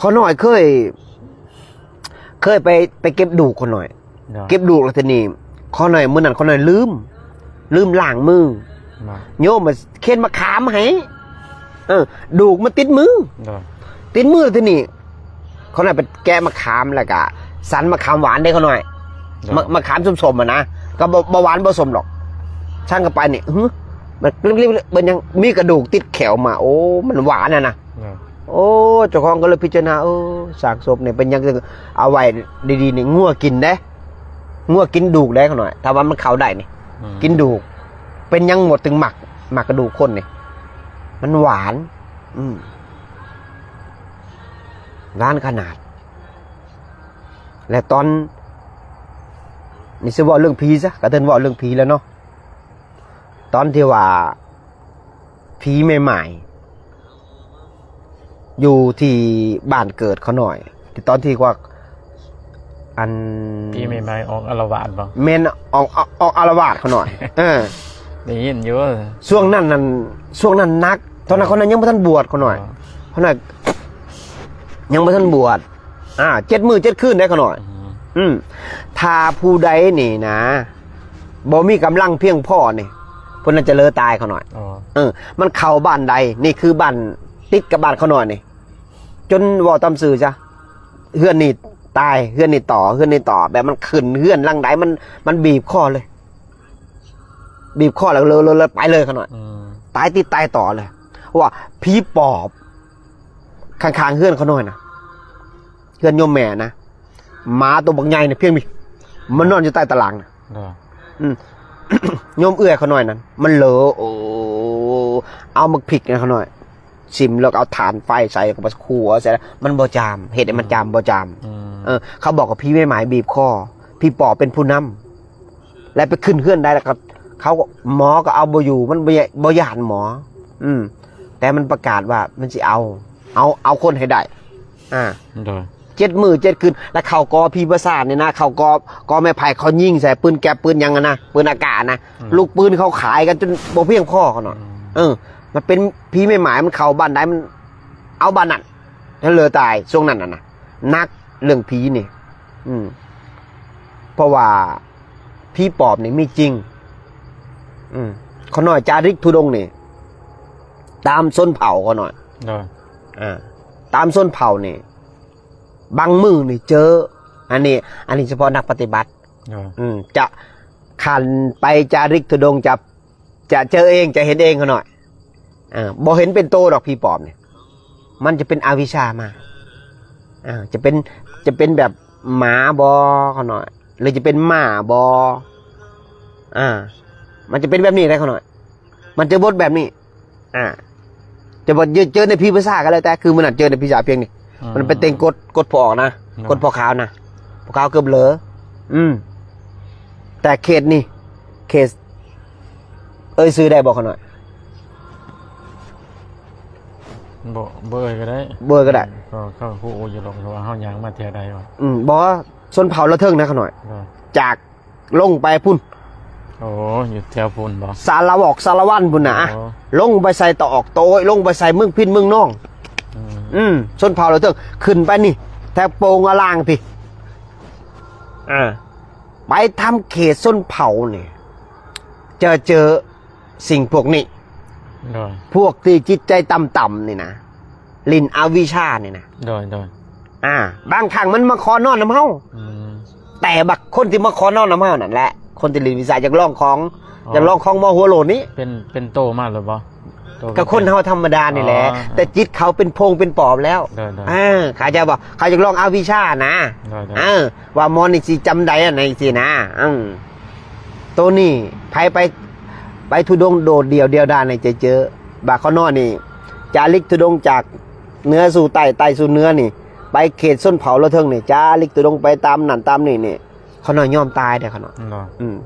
ຂ້ານ້ອຍເຄີຍ ເຄີຍໄປ ໄປເກັບດູກຂ້ານ້ອຍ ເກັບດູກແລ້ວທີນີ້ ຂ້ານ້ອຍ ມື້ນັ້ນຂ້ານ້ອຍລືມ ລືມລ້າງມື ໂຍມມາເຂັນມະຂາມໃຫ້ ເອີ ດູກມັນຕິດມື ຕິດມືແລ້ວທີນີ້ ຂ້ານ້ອຍໄປແກະມະຂາມ ແລ້ວກະສັນມະຂາມຫວານເດ້ຂ້ານ້ອຍ ມະ ມະຂາມສົ້ມໆຫັ້ນນະ ກໍບໍ່ ບໍ່ຫວານບໍ່ສົ້ມດອກ ສັນເຂົ້າໄປນີ້ ຫື ມັນເປັນຫຍັງ ມີກະດູກຕິດແຂ້ວມາ ໂອ້ ມັນຫວານຫັ້ນນະ ໂອ້ ເຈົ້າຂອງກໍເລີຍພິຈາລະນາ ເອີ ຊາກສົບນີ້ເປັນຫຍັງ ເອົາໄວ້ດີໆນີ້ ງົວກິນເດ້ ງົວກິນດູກໄດ້ຂ້ານ້ອຍ ຖ້າວ່າມັນເຂົ້າໄດ້ນີ້ ອືມ ກິນດູກ ເປັນຫຍັງມົດຈຶ່ງມັກ ມັກກະດູກຄົນນີ້ ມັນຫວານ ອືມ ລ້ານຂະໜາດ. ແລະຕອນນີ້ຊິເວົ້າເລື່ອງຜີຊະ ກະເຖິງເວົ້າເລື່ອງຜີແລ້ວເນາະ, ຕອນທີ່ວ່າຜີແມ່ໝ້າຍ ຢູ່ທີ່ບ້ານເກີດຂ້ານ້ອຍ ທີ່ຕອນທີ່ວ່າ ອັນ ຜີແມ່ໝ້າຍອອກອາລະວາດບໍ່? ແມ່ນ ອອກ ອອກ ອອກອາລະວາດຂ້ານ້ອຍ. ເອີ ໄດ້ຍິນຢູ່. ຊ່ວງນັ້ນນັ້ນ ຊ່ວງນັ້ນໜັກ. ຕອນນັ້ນຂ້ານ້ອຍຍັງບໍ່ທັນບວດຂ້ານ້ອຍ. ອໍ ຂ້ານ້ອຍຍັງບໍ່ທັນບວດ. ອ່າ ເຈັດມື້ເຈັດຄືນເດ້ຂ້ານ້ອຍ. ອືມ ອືມ ຖ້າຜູ້ໃດນີ້ນະ ບໍ່ມີກຳລັງພຽງພໍນີ້ ຜູ້ນັ້ນຈະເລີຕາຍຂ້ານ້ອຍ. ອໍ ເອີ ມັນເຂົ້າບ້ານໃດ ນີ້ຄືບ້ານຕິດກັບບ້ານຂ້ານ້ອຍນີ້ ຈົນເວົ້າຕາມຊື່ຊະ ເຮືອນນີ້ຕາຍ ເຮືອນນີ້ຕໍ່ ເຮືອນນີ້ຕໍ່ ແບບມັນຂຶ້ນເຮືອນຫຼັງໃດ ມັນ ມັນບີບຄໍເລີຍ ບີບຄໍແລ້ວເລີ ເລີ ເລີໄປເລີຍຂ້ານ້ອຍ. ອືມ ຕາຍຕິດຕາຍຕໍ່ເລີຍ ເພາະວ່າຜີປອບຂ້າງໆເຮືອນຂ້ານ້ອຍນະ ເຮືອນໂຍມແມ່ນະ ໝາໂຕບັກໃຫຍ່ນີ້ພຽງນີ້ ມັນນອນຢູ່ໃຕ້ຕາລ່າງນະ. ອືມ ໂຍມເອື້ອຍຂ້ານ້ອຍນັ້ນ ມັນເລີ ໂອ້ ເອົາໝາກພິກໃຫ້ຂ້ານ້ອຍ ຊິມ ແລ້ວກໍເອົາຖ່ານໄຟໃສ່ ແລ້ວກໍມາຂົ້ວໃສ່ ມັນບໍ່ຈາມ ເຮັດໃຫ້ມັນຈາມ ອືມ ບໍ່ຈາມ. ອືມ ເອີ ເຂົາບອກວ່າຜີແມ່ໝ້າຍບີບຄໍ ຜີປອບເປັນຜູ້ນຳ ແລະໄປຂຶ້ນເຮືອນໃດ ແລ້ວກໍເຂົາ ໝໍກໍເອົາບໍ່ຢູ່ ມັນບໍ່ ບໍ່ຢ້ານໝໍ. ອືມ ແຕ່ມັນປະກາດວ່າມັນຊິເອົາ ເອົາ ເອົາຄົນໃຫ້ໄດ້. ອ່າ ໂດຍ ເຈັດມື້ເຈັດຄືນ ແລ້ວເຂົາກໍຜີປະສາດນີ້ນະ ເຂົາກໍ ກໍໄມ້ໄຜ່ ເຂົາຍິງໃສ່ປືນແກັບ ປືນຫຍັງຫັ້ນນະ ປືນອາກາດນະ. ອືມ ລູກປືນເຂົາຂາຍກັນຈົນບໍ່ພຽງພໍຂ້ານ້ອຍ. ອືມ ເອີ ມັນເປັນຜີແມ່ໝ້າຍ ມັນເຂົ້າບ້ານໃດ ມັນເອົາບ້ານນັ້ນ ແລ້ວເລີຕາຍ. ຊ່ວງນັ້ນນະ ໜັກເລື່ອງຜີນີ້. ອືມ ເພາະວ່າຜີປອບນີ້ມີຈິງ. ອືມ ຂ້ານ້ອຍຈາລິກທຸດົງນີ້ ຕາມຊົນເຜົ່າຂ້ານ້ອຍ. ໂດຍ ອ່າ ຕາມຊົນເຜົ່ານີ້ ບາງມື້ນີ້ເຈີ ອັນນີ້ ອັນນີ້ສະເພາະນັກປະຕິບັດ. ໂດຍ ອືມ ຈະ ຄັນໄປຈາລິກທຸດົງ ຈະ ຈະເຈີເອງ ຈະເຫັນເອງຂ້ານ້ອຍ. ເອີ ບໍ່ເຫັນເປັນໂຕດອກຜີປອບນີ້ ມັນຈະເປັນອະວິຊາມາ. ເອີ ຈະເປັນ ຈະເປັນແບບໝາບໍຂ້ານ້ອຍ ຫຼືຈະເປັນມ້າບໍ? ອ່າ ມັນຈະເປັນແບບນີ້ໄດ໋ຂ້ານ້ອຍ ມັນຈະບົດແບບນີ້. ອ່າ ຈະບໍ່ ເຈີໃນຜີປະສາດກໍແລ້ວແຕ່ ຄືມື້ນັ້ນເຈີໃນຜີສາພຽງນີ້. ອືມ ມັນໄປເຕັງກົດ ກົດພໍ່ອອກນະ ໂດຍ ກົດພໍ່ຂາວນະ ພໍ່ຂາວເກືອບເລີ. ອືມ ແຕ່ເຂດນີ້ ເຂດ ເອີ່ຍຊື່ໄດ້ບໍ່ຂ້ານ້ອຍ? ບໍ່ ບໍ່ເອີ່ຍກໍໄດ້ ບໍ່ເອີ່ຍກໍໄດ້ ກໍ ກໍຮູ້ຢູ່ດອກ ເພາະວ່າເຮົາຍ່າງມາແຖວໃດວະ. ອືມ ບໍ່ ຊົນເຜົ່າລະເທິງນະຂ້ານ້ອຍ. ໂດຍ ຈາກ ລົງໄປພຸ້ນ. ໂອ້ ຢູ່ແຖວພຸ້ນບໍ່? ສາລະວອກ ສາລະວັນພຸ້ນນະ. ໂອ້ ລົງໄປໃສ່ຕະອອກ ໂຕຍ ລົງໄປໃສ່ເມືອງພິນ ເມືອງນອງ. ອືມ ອືມ ຊົນເຜົ່າລະເທິງ ຂຶ້ນໄປນີ້ ແຖວໂປ່ງອາລ່າງພີ້. ອ່າ ໄປທຳເຂດຊົນເຜົ່ານີ້ ຈະເຈີສິ່ງພວກນີ້. ໂດຍ ພວກທີ່ຈິດໃຈຕ່ຳໆນີ້ນະ ຫຼິ້ນອະວິຊານີ້ນະ. ໂດຍ ໂດຍ ອ່າ ບາງຄັ້ງມັນມາຂໍນອນນຳເຮົາ. ອືມ ແຕ່ບັກຄົນທີ່ມາຂໍນອນນຳເຮົານັ້ນແຫຼະ ຄົນທີ່ຫຼິ້ນວິຊາ ຢາກລອງຂອງ ອໍ ຢາກລອງຂອງໝໍຫົວໂຫຼນນີ້. ເປັນ ເປັນໂຕມາແລ້ວບໍ່? ໂຕ ກໍຄົນເຮົາທຳມະດານີ້ແຫຼະ. ອໍ ແຕ່ຈິດເຂົາເປັນໂພງເປັນປອບແລ້ວ. ໂດຍ ໂດຍ ເອີ ເຂົາຈະບອກ ເຂົາຢາກລອງອະວິຊານະ. ໂດຍ ໂດຍ ເອີ ວ່າໝໍນີ້ຊິຈຳໄດ້ອັນໃດຊີ້ນະ. ອືມ ໂຕນີ້ໃຜໄປ ໄປທຸດົງໂດດດ່ຽວ ດຽວດາຍໃນຈະເຈີ. ບາດຂ້ານ້ອຍນີ້ ຈາລິກທຸດົງຈາກເໜືອສູ່ໃຕ້ ໃຕ້ສູ່ເໜືອນີ້ ໄປເຂດຊົນເຜົ່າລະເທິງນີ້ ຈາລິກທຸດົງໄປຕາມນັ້ນຕາມນີ້ນີ້ ຂ້ານ້ອຍຍອມຕາຍເດ້ຂ້ານ້ອຍ. ເນາະ ອືມ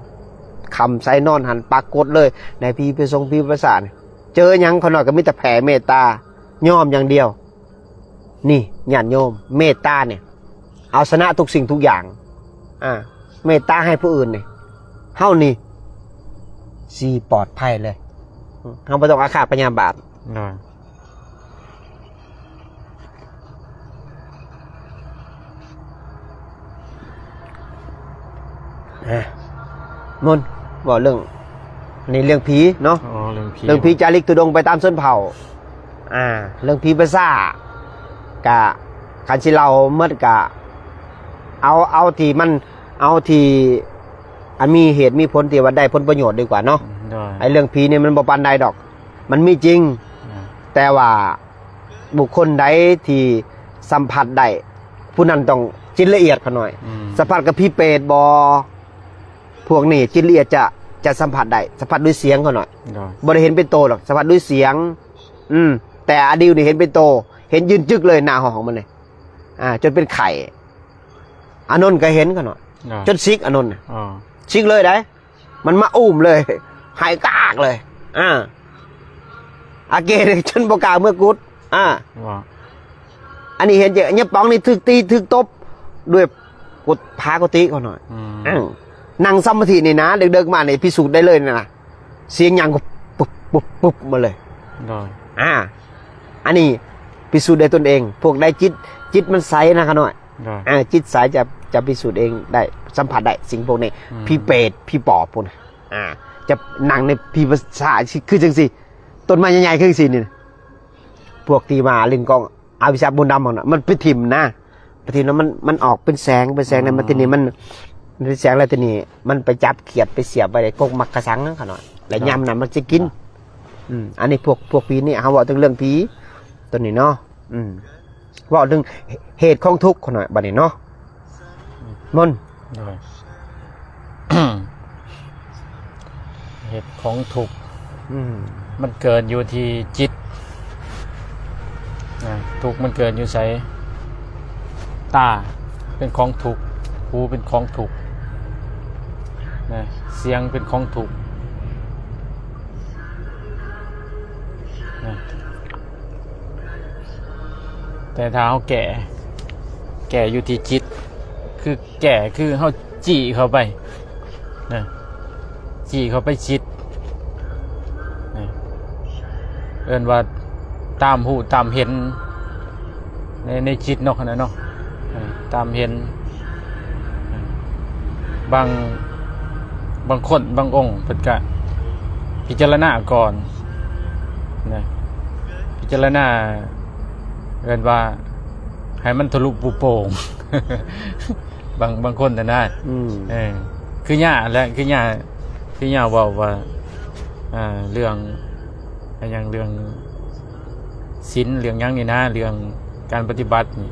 ຄ່ຳໃສນອນຫັ້ນປາກົດເລີຍ ໃນຜີໄປສົ່ງຜີປະສາດ ເຈີຫຍັງຂ້ານ້ອຍກໍມີແຕ່ແຜ່ເມດຕາ ຍອມຢ່າງດຽວ. ນີ້ຍາດໂຍມ ເມດຕານີ້ ເອົາຊະນະທຸກສິ່ງທຸກຢ່າງ. ອ່າ ເມດຕາໃຫ້ຜູ້ອື່ນນີ້ ເຮົານີ້ຊິປອດໄພເລີຍ. ເຮົາບໍ່ຕ້ອງອາຄາດພະຍາບາດ. ໂດຍ ອ່າ ມົນ ເວົ້າເລື່ອງ ອັນນີ້ເລື່ອງຜີເນາະ. ອໍ ເລື່ອງຜີ ເລື່ອງຜີຈາລິກທຸດົງໄປຕາມຊົນເຜົ່າ. ອ່າ ເລື່ອງຜີປະສາດ ກະ ຄັນຊິເລົ່າໝົດກະ ເອົາ ເອົາທີ່ມັນ ເອົາທີ່ອັນມີເຫດມີຜົນ ທີ່ວ່າໄດ້ຜົນປະໂຫຍດດີກວ່າເນາະ. ໂດຍ ໄອ້ເລື່ອງຜີນີ້ມັນບໍ່ປານໃດດອກ ມັນມີຈິງ. ອ່າ ແຕ່ວ່າບຸກຄົນໃດທີ່ສຳຜັດໄດ້ ຜູ້ນັ້ນຕ້ອງຈິດລະອຽດຂ້ານ້ອຍ. ອືມ ສຳຜັດກັບຜີເປດບໍ? ພວກນີ້ຈິດລະອຽດຈະ ຈະສຳຜັດໄດ້ ສຳຜັດດ້ວຍສຽງຂ້ານ້ອຍ. ໂດຍ ບໍ່ໄດ້ເຫັນເປັນໂຕດອກ ສຳຜັດດ້ວຍສຽງ. ອືມ ແຕ່ອາດິວນີ້ເຫັນເປັນໂຕ ເຫັນຢືນຈຶກເລີຍໜ້າຫ້ອງມັນເລີຍ ອ່າ ຈົນເປັນໄຂ້. ອານົນກໍເຫັນຂະນ້ອຍ ອ່າ ຈົນຊິກ ອານົນນະ ອ່າ ຊິກເລີຍໄດ໋ ມັນມາອຸ້ມເລີຍ ໄຫ້ກາກເລີຍ ອ່າ ອາເກນີ້ຈົນບໍ່ກ້າເມືອກຸດ ອ່າ ວ່າ ອັນນີ້ເຫັນເຈົ້າ ຍາປອງນີ້ຖືກຕີຖືກຕົບດ້ວຍ ກົດ ພາກົດຕິເຂົາໜ້ອຍ ອືມ ອ່າ ນັ່ງສະມາທິນີ້ນະ ເດິກໆມານີ້ພິສູດໄດ້ເລີຍນະ ສຽງຫຍັງກໍປຶບປຶບປຶບມາເລີຍ ໂດຍ ອ່າ ອັນນີ້ພິສູດໄດ້ຕົນເອງ ພວກໃດຈິດ ຈິດມັນໃສນະຂະນ້ອຍ ໂດຍ ອ່າ ຈິດໃສຈະ ຈະພິສູດເອງໄດ້ ສຳຜັດໄດ້ສິ່ງພວກນີ້ ອືມ ຜີເປດ ຜີປອບພຸ້ນ ອ່າ ຈະນັ່ງໃນຜີປາສາດ ຄືຈັ່ງຊີ້ ຕົ້ນໄມ້ໃຫຍ່ໆຄືຈັ່ງຊີ້ນີ້ ພວກທີ່ມາຫຼິ້ນກອງອາວິຊາບຸນດຳຫັ້ນນະ ມັນໄປຖິ້ມນະ ໄປຖິ້ມແລ້ວມັນ ມັນອອກເປັນແສງ ເປັນແສງແລ້ວ ອືມ ມາທີນີ້ມັນ ມັນເປັນແສງແລ້ວ ທີນີ້ມັນໄປຈັບຂຽດໄປສຽບໄວ້ໃນກົກໝາກກະສັງຂະນ້ອຍ ແລ້ວ ອ່າ ຍາມນັ້ນມັນຊິກິນ ອ່າ ອືມ ອັນນີ້ພວກ ພວກຜີນີ້ ເຮົາເວົ້າເຖິງເລື່ອງຜີຕົວນີ້ເນາະ ອືມ ເວົ້າເຖິງເຫດຂອງທຸກຂະນ້ອຍ ບັດນີ້ເນາະ ມົນ ໂດຍ ເຫດຂອງທຸກ ອືມ ມັນເກີດຢູ່ທີ່ຈິດນະ ທຸກມັນເກີດຢູ່ໃສ? ຕາເປັນຂອງທຸກ ຫູເປັນຂອງທຸກນະ ສຽງເປັນຂອງທຸກນະ ແຕ່ຖ້າເຮົາແກ້ ແກ້ຢູ່ທີ່ຈິດ ຄື ແກ້ຄືເຮົາຈີ້ເຂົ້າໄປນະ ຈີ້ເຂົ້າໄປຈິດນະ ເອີ້ນວ່າຕາມຮູ້ຕາມເຫັນໃນ ໃນຈິດເນາະ ຫັ້ນນະເນາະ ເອີ ຕາມເຫັນ ບາງ ບາງຄົນບາງອົງເພິ່ນກະພິຈາລະນາກ່ອນນະ ພິຈາລະນາ ເອີ້ນວ່າໃຫ້ມັນທະລຸປຸໂປ່ງ ບາງ ບາງຄົນຫັ້ນນະ ອືມ ເອີ ຄືຍ່າແຫຼະ ຄືຍ່າ ຄືຍ່າເວົ້າວ່າ ອ່າ ເລື່ອງ ອາ ຫຍັງ ເລື່ອງສິນ ເລື່ອງຫຍັງນີ້ນະ ເລື່ອງການປະຕິບັດນີ້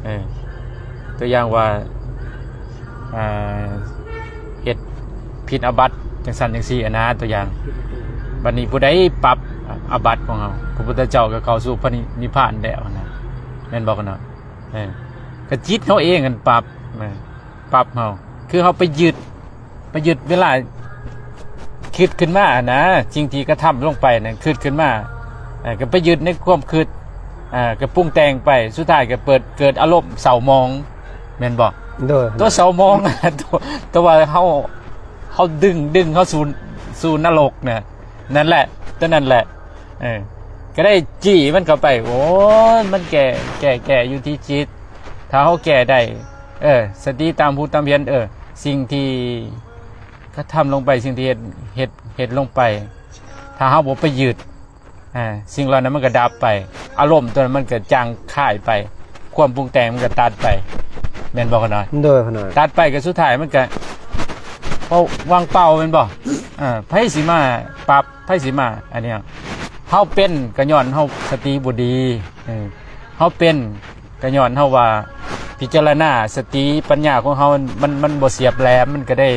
ເອີ ຕົວຢ່າງວ່າ ອ່າ ເຮັດຜິດອາບັດຈັ່ງຊັ້ນຈັ່ງຊີ້ຫັ້ນນະ ຕົວຢ່າງ ບັດນີ້ຜູ້ໃດປັບອາບັດຂອງເຮົາ? ພະພຸດທະເຈົ້າກໍເຂົ້າສູ່ພະນິ ນິບພານແລ້ວຫັ້ນນະ ແມ່ນບໍ່ຂະນ້ອຍ? ເອີ ກໍຈິດເຮົາເອງຫັ້ນປັບ ເອີ ປັບເຮົາ ຄືເຮົາໄປຍຶດ ໄປຍຶດ ເວລາຄິດຂຶ້ນມານະ ສິ່ງທີ່ກະທຳລົງໄປນັ້ນ ຄິດຂຶ້ນມາ ເອີ ກໍໄປຍຶດໃນຄວາມຄິດ ເອີ ກໍປຸງແຕ່ງໄປ ສຸດທ້າຍກໍເປີດ ເກີດອາລົມເສົ້າໝອງ ແມ່ນບໍ່? ໂດຍ ຕົວເສົ້າໝອງ ຕົວ ຕົວວ່າເຮົາ ເຮົາດຶງ ດຶງເຮົາສູ່ ສູ່ນະລົກນະ ນັ້ນແຫຼະ ຕົວນັ້ນແຫຼະ ເອີ ກໍໄດ້ຈີ້ມັນເຂົ້າໄປ ໂອ້ຍ ມັນແກ້ ແກ້ ແກ້ຢູ່ທີ່ຈິດ ຖ້າເຮົາແກ້ໄດ້ ເອີ ສະຕິຕາມຮູ້ຕາມເຫັນ ເອີ ສິ່ງທີ່ກະທຳລົງໄປ ສິ່ງທີ່ເຮັດ ເຮັດ ເຮັດລົງໄປ ຖ້າເຮົາບໍ່ໄປຍຶດ ອ່າ ສິ່ງເຫຼົ່ານັ້ນມັນກໍດັບໄປ ອາລົມຕົວນັ້ນມັນກໍຈາງຄາຍໄປ ຄວາມປຸງແຕ່ງມັນກໍຕັດໄປ ແມ່ນບໍ່ຂະນ້ອຍ? ໂດຍ ຂະນ້ອຍ ຕັດໄປກໍສຸດທ້າຍມັນກໍ ເວົ້າ ວ່າງເປົ່າແມ່ນບໍ່? ອ່າ ໃຜຊິມາປັບ ໃຜຊິມາ ອັນນີ້ ເຮົາເປັນກໍຍ້ອນເຮົາສະຕິບໍ່ດີ ເອີ ເຮົາເປັນກໍຍ້ອນເຮົາວ່າພິຈາລະນາ ສະຕິປັນຍາຂອງເຮົາມັນ ມັນບໍ່ສຽບແຫຼມ ມັນກໍໄດ້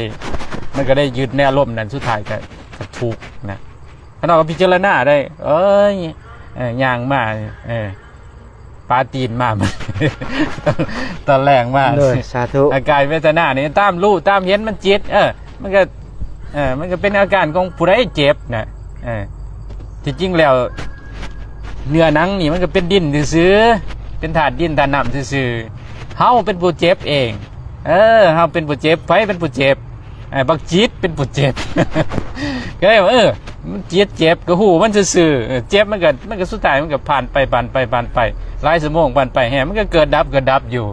ມັນກໍໄດ້ຍຶດໃນອາລົມນັ້ນ ສຸດທ້າຍກໍ ກໍທຸກນະ. ຂະນ້ອຍກໍພິຈາລະນາໄດ້ ເອີຍ ເອີ ຍ່າງມາ ເອີ ປາຕີນມາ ຕອນແລງມາ ໂດຍ ສາທຸ ອາການເວທະນານີ້ຕາມຮູ້ຕາມເຫັນມັນຈິດ ເອີ ມັນກໍ ເອີ ມັນກໍເປັນອາການຂອງຜູ້ໃດເຈັບນະ ເອີ ທີ່ຈິງແລ້ວ ເນື້ອໜັງນີ້ມັນກໍເປັນດິນຊື່ໆ ເປັນທາດດິນທາດນ້ຳຊື່ໆ ເຮົາເປັນຜູ້ເຈັບເອງ ເອີ ເຮົາເປັນຜູ້ເຈັບ ໃຜເປັນຜູ້ເຈັບ? ເອີ ບັກຈິດເປັນຜູ້ເຈັບ ກໍເລີຍວ່າ ເອີ ມັນຈິດເຈັບ ກໍຮູ້ມັນຊື່ໆ ເອີ ເຈັບ ມັນກໍ ມັນກໍສຸດທ້າຍມັນກໍຜ່ານໄປ ຜ່ານໄປ ຜ່ານໄປ ຫຼາຍຊົ່ວໂມງຜ່ານໄປ ແຮງ ມັນກໍເກີດດັບ ເກີດດັບຢູ່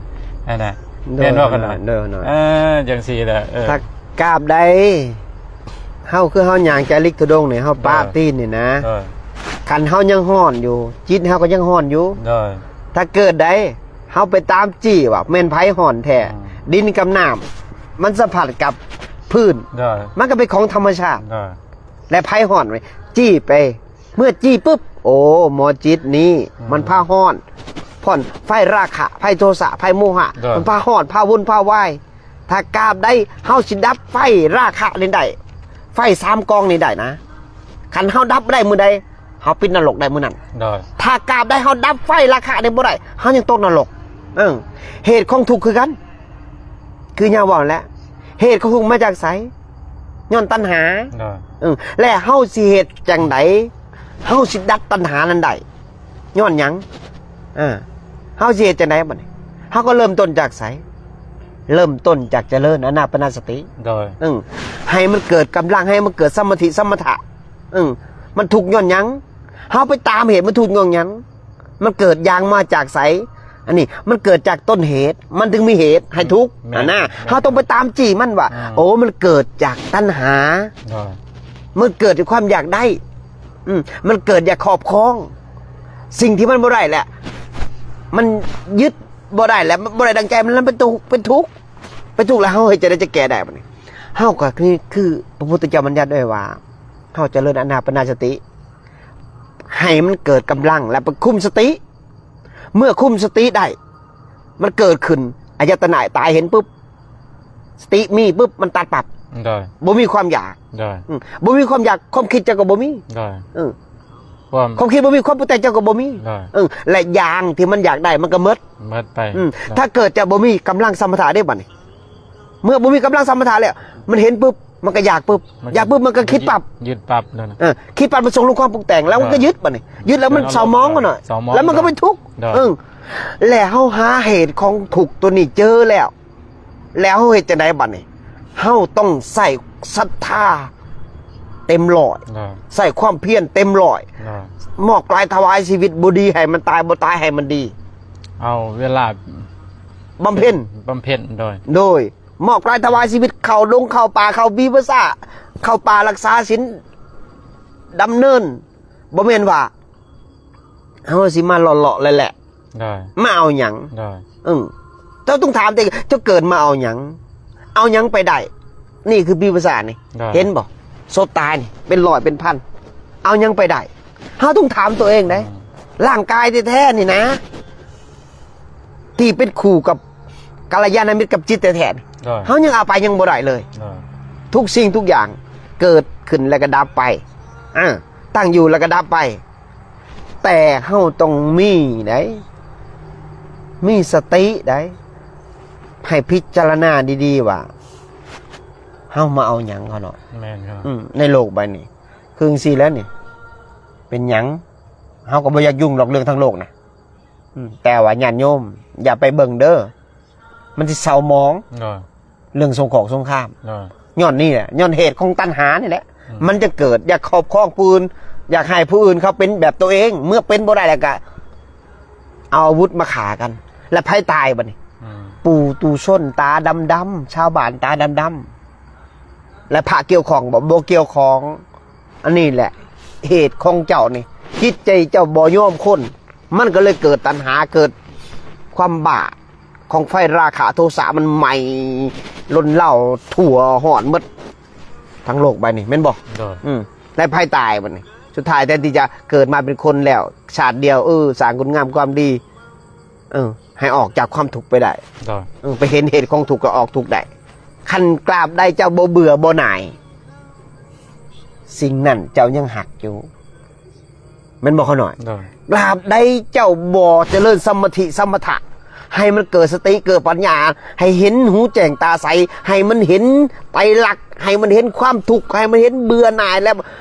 ຫັ້ນນະ ໂດຍ ແມ່ນບໍ່ຂະນ້ອຍ? ໂດຍ ໂດຍ ເອີ ຈັ່ງຊີ້ແຫຼະ ເອີ ຖ້າກາບໃດ ເຮົາ ຄືເຮົາຍ່າງຈາລິກທຸດົງນີ້ ເຮົາປະ ໂດຍ ຕີນນີ້ນະ ໂດຍ ຄັນເຮົາຍັງຮ້ອນຢູ່ ຈິດເຮົາກໍຍັງຮ້ອນຢູ່ ໂດຍ ຖ້າເກີດໃດ ເຮົາໄປຕາມຈີ້ວ່າແມ່ນໃຜຮ້ອນແທ້ ອືມ ດິນກັບນ້ຳມັນສຳຜັດກັບພື້ນ ໂດຍ ມັນກໍເປັນຂອງທຳມະຊາດ ໂດຍ ແລະ ໃຜຮ້ອນ ຈີ້ໄປ ເມື່ອຈີ້ປຶບ ໂອ້ ໝໍຈິດນີ້ ອືມ ມັນພາຮ້ອນ ຜ່ອນໄຟລາຄະ ໄຟໂທສະ ໄຟໂມຫະ ໂດຍ ມັນພາຮ້ອນ ພາວຸ່ນ ພາວາຍ ຖ້າກາບໃດເຮົາຊິດັບໄຟລາຄະນີ້ໄດ້ ໄຟສາມກອງນີ້ໄດ້ນະ ຄັນເຮົາດັບໄດ້ມື້ໃດ ເຮົາປິດນະລົກໄດ້ມື້ນັ້ນ. ໂດຍ ຖ້າກາບໃດເຮົາດັບໄຟລາຄະນີ້ບໍ່ໄດ້ ເຮົາຍັງຕົກນະລົກ. ເອີ ເຫດຂອງທຸກຄືກັນ ຄືຍາເວົ້ານັ້ນແຫຼະ ເຫດຂອງທຸກມາຈາກໃສ? ຍ້ອນຕັນຫາ. ໂດຍ ເອີ ແລະເຮົາຊິເຮັດຈັ່ງໃດ ເຮົາຊິດັບຕັນຫານັ້ນໄດ້? ຍ້ອນຫຍັງ? ເອີ ເຮົາຊິເຮັດຈັ່ງໃດບັດນີ້? ເຮົາກໍເລີ່ມຕົ້ນຈາກໃສ? ເລີ່ມຕົ້ນຈາກຈະເລີນອານາປານະສະຕິ. ໂດຍ ເອີ ໃຫ້ມັນເກີດກຳລັງ ໃຫ້ມັນເກີດສະມາທິສະມະຖະ. ເອີ ມັນທຸກຍ້ອນຫຍັງ? ເຮົາໄປຕາມເຫດມັນທຸກຍ້ອນຫຍັງ? ມັນເກີດຢ່າງມາຈາກໃສ? ອັນນີ້ມັນເກີດຈາກຕົ້ນເຫດ ມັນເຖິງມີເຫດໃຫ້ທຸກ. ແມ່ນ ຫັ້ນນະ ແມ່ນ ເຮົາຕ້ອງໄປຕາມຈີ້ມັນວ່າ ອືມ ໂອ້ ມັນເກີດຈາກຕັນຫາ. ໂດຍ ມັນເກີດຈາກຄວາມຢາກໄດ້. ອືມ ມັນເກີດຢາກຄອບຄອງ ສິ່ງທີ່ມັນບໍ່ໄດ້ແຫຼະ ມັນຍຶດບໍ່ໄດ້ແຫຼະ ມັນບໍ່ໄດ້ດັ່ງໃຈ ມັນເປັນທຸກ ເປັນທຸກ ເປັນທຸກ ແລ້ວເຮົາເຮັດຈັ່ງໃດຈະແກ້ໄດ້ບັດນີ້? ເຮົາກໍຄື ຄືພະພຸດທະເຈົ້າບັນຍັດໄວ້ວ່າ ເຮົາຈະເລີນອານາປານະສະຕິ ໃຫ້ມັນເກີດກຳລັງ ແລະ ໄປຄຸມສະຕິ. ເມື່ອຄຸມສະຕິໄດ້ ມັນເກີດຂຶ້ນ ອາຍະຕະນະຕາເຫັນປຶບ ສະຕິມີປຶບ ມັນຕັດປັບ. ໂດຍ ບໍ່ມີຄວາມຢາກ. ໂດຍ ອືມ ບໍ່ມີຄວາມຢາກ ຄວາມຄິດເຈົ້າກໍບໍ່ມີ. ໂດຍ ເອີ ຄວາມ ຄວາມຄິດບໍ່ມີ ຄວາມປຸງແຕ່ງເຈົ້າກໍບໍ່ມີ. ໂດຍ ເອີ ແລະ ຢ່າງທີ່ມັນຢາກໄດ້ມັນກໍໝົດ. ໝົດໄປ. ອືມ ໂດຍ ຖ້າເກີດຈະບໍ່ມີກຳລັງສະມະຖະເດ້ບັດນີ້ ເມື່ອບໍ່ມີກຳລັງສະມະຖະແລ້ວ ມັນເຫັນປຶບ ມັນກໍຢາກປຶບ ມັນ ຢາກປຶບ ມັນກໍຄິດປັບ. ຍຶດປັບນັ້ນນະ. ເອີ ຄິດປັບມັນສົ່ງລົງຄວາມປຸງແຕ່ງ ແລ້ວມັນກໍ ໂດຍ ຍຶດບັດນີ້ ຍຶດແລ້ວມັນເສົ້າໝອງ ໂດຍ ມັນໜ້ອຍ ເສົ້າໝອງ ແລ້ວມັນກໍເປັນທຸກ. ໂດຍ ເອີ ແລ້ວເຮົາຫາເຫດຂອງທຸກຕົວນີ້ເຈີແລ້ວ ແລ້ວເຮົາເຮັດຈັ່ງໃດບັດນີ້? ເຮົາຕ້ອງໃຊ້ສັດທາເຕັມຮ້ອຍ. ໂດຍ ໃຊ້ຄວາມພຽນເຕັມຮ້ອຍ. ໂດຍ ມອບກາຍຖວາຍຊີວິດ ບໍ່ດີໃຫ້ມັນຕາຍ ບໍ່ຕາຍໃຫ້ມັນດີ. ເອົາເວລາບຳເພັນ ບຳເພັນ. ໂດຍ ໂດຍ ມອບກາຍຖວາຍຊີວິດ ເຂົ້າດົງເຂົ້າປ່າ ເຂົ້າວິປັດສະນາ ເຂົ້າປ່າລັກສາສິນ ດຳເນີນ ບໍ່ແມ່ນວ່າເຮົາຊິມາເລາະໆແຫຼະໆ. ໂດຍ ມາເອົາຫຍັງ? ໂດຍ ເອີ ເຈົ້າຕ້ອງຖາມຕົວເອງ ເຈົ້າເກີດມາເອົາຫຍັງ? ເອົາຫຍັງໄປໄດ້? ນີ້ຄືປີປະສາດນີ້ ໂດຍ ເຫັນບໍ່? ສົບຕາຍນີ້ເປັນຮ້ອຍເປັນພັນ ເອົາຫຍັງໄປໄດ້? ເຮົາຕ້ອງຖາມຕົວເອງເດ້. ອືມ ຮ່າງກາຍແທ້ໆນີ້ນະ ທີ່ເປັນຄູ່ກັບກັນລະຍານະມິດກັບຈິດແທ້ໆນີ້ ໂດຍ ເຮົາຍັງເອົາໄປຍັງບໍ່ໄດ້ເລີຍ. ໂດຍ ທຸກສິ່ງທຸກຢ່າງເກີດຂຶ້ນແລ້ວກໍດັບໄປ ອາ ຕັ້ງຢູ່ແລ້ວກໍດັບໄປ. ແຕ່ເຮົາຕ້ອງມີໄດ໋ ມີສະຕິໄດ໋ ໃຫ້ພິຈາລະນາດີໆວ່າ ເຮົາມາເອົາຫຍັງເນາະ. ແມ່ນຄັບ. ອືມ ໃນໂລກໃບນີ້ ຄືຈັ່ງຊີ້ແຫຼະນີ້ ເປັນຫຍັງ? ເຮົາກໍບໍ່ຢາກຫຍຸ້ງດອກເລື່ອງທາງໂລກນະ. ອືມ ແຕ່ວ່າຍາດໂຍມຢ່າໄປເບິ່ງເດີ ມັນຊິເສົ້າໝອງ. ໂດຍ ເລື່ອງສົງຄອກສົງຄາມ ໂດຍ ຍ້ອນນີ້ແຫຼະ ຍ້ອນເຫດຂອງຕັນຫານີ້ແຫຼະ. ອືມ ມັນຈະເກີດຢາກຄອບຄອງຜູ້ອື່ນ ຢາກໃຫ້ຜູ້ອື່ນເຂົາເປັນແບບຕົວເອງ ເມື່ອເປັນບໍ່ໄດ້ແລ້ວກະເອົາອາວຸດມາຂ້າກັນ ແລ້ວໃຜຕາຍບັດນີ້? ອືມ ປູຕຸຊົນຕາດຳໆ ຊາວບ້ານຕາດຳໆ ແລະພະກ່ຽວຂ້ອງບໍ່? ບໍ່ກ່ຽວຂ້ອງ. ອັນນີ້ແຫຼະເຫດຂອງເຈົ້ານີ້ ຈິດໃຈເຈົ້າບໍ່ຍອມຄົນ ມັນກໍເລີຍເກີດຕັນຫາ ເກີດຄວາມບ້າຂອງໄຟລາຄະໂທສະ ມັນໄໝ້ລົນເລົາທົ່ວ ຮ້ອນໝົດທັງໂລກໃບນີ້ ແມ່ນບໍ່? ໂດຍ ອືມ ແລ້ວໃຜຕາຍບັດນີ້? ສຸດທ້າຍແທນທີ່ຈະເກີດມາເປັນຄົນແລ້ວຊາດດຽວ ເອີ ສ້າງຄຸນງາມຄວາມດີ ເອີ ໃຫ້ອອກຈາກຄວາມທຸກໄປໄດ້. ໂດຍ ເອີ ໄປເຫັນເຫດຂອງທຸກກໍອອກທຸກໄດ້. ຄັນກາບໃດເຈົ້າບໍ່ເບື່ອບໍ່ໜ່າຍ ສິ່ງນັ້ນເຈົ້າຍັງຮັກຢູ່ ແມ່ນບໍ່ ຂ້ານ້ອຍ? ໂດຍ ກາບໃດເຈົ້າບໍ່ຈະເລີນສະມາທິສະມະຖະ ໃຫ້ມັນເກີດສະຕິເກີດປັນຍາ ໃຫ້ເຫັນຫູແຈ້ງຕາໃສ ໃຫ້ມັນເຫັນໄຕລັກ ໃຫ້ມັນເຫັນຄວາມທຸກ ໃຫ້ມັນເຫັນເບື່ອໜ່າຍ ແລ້ວ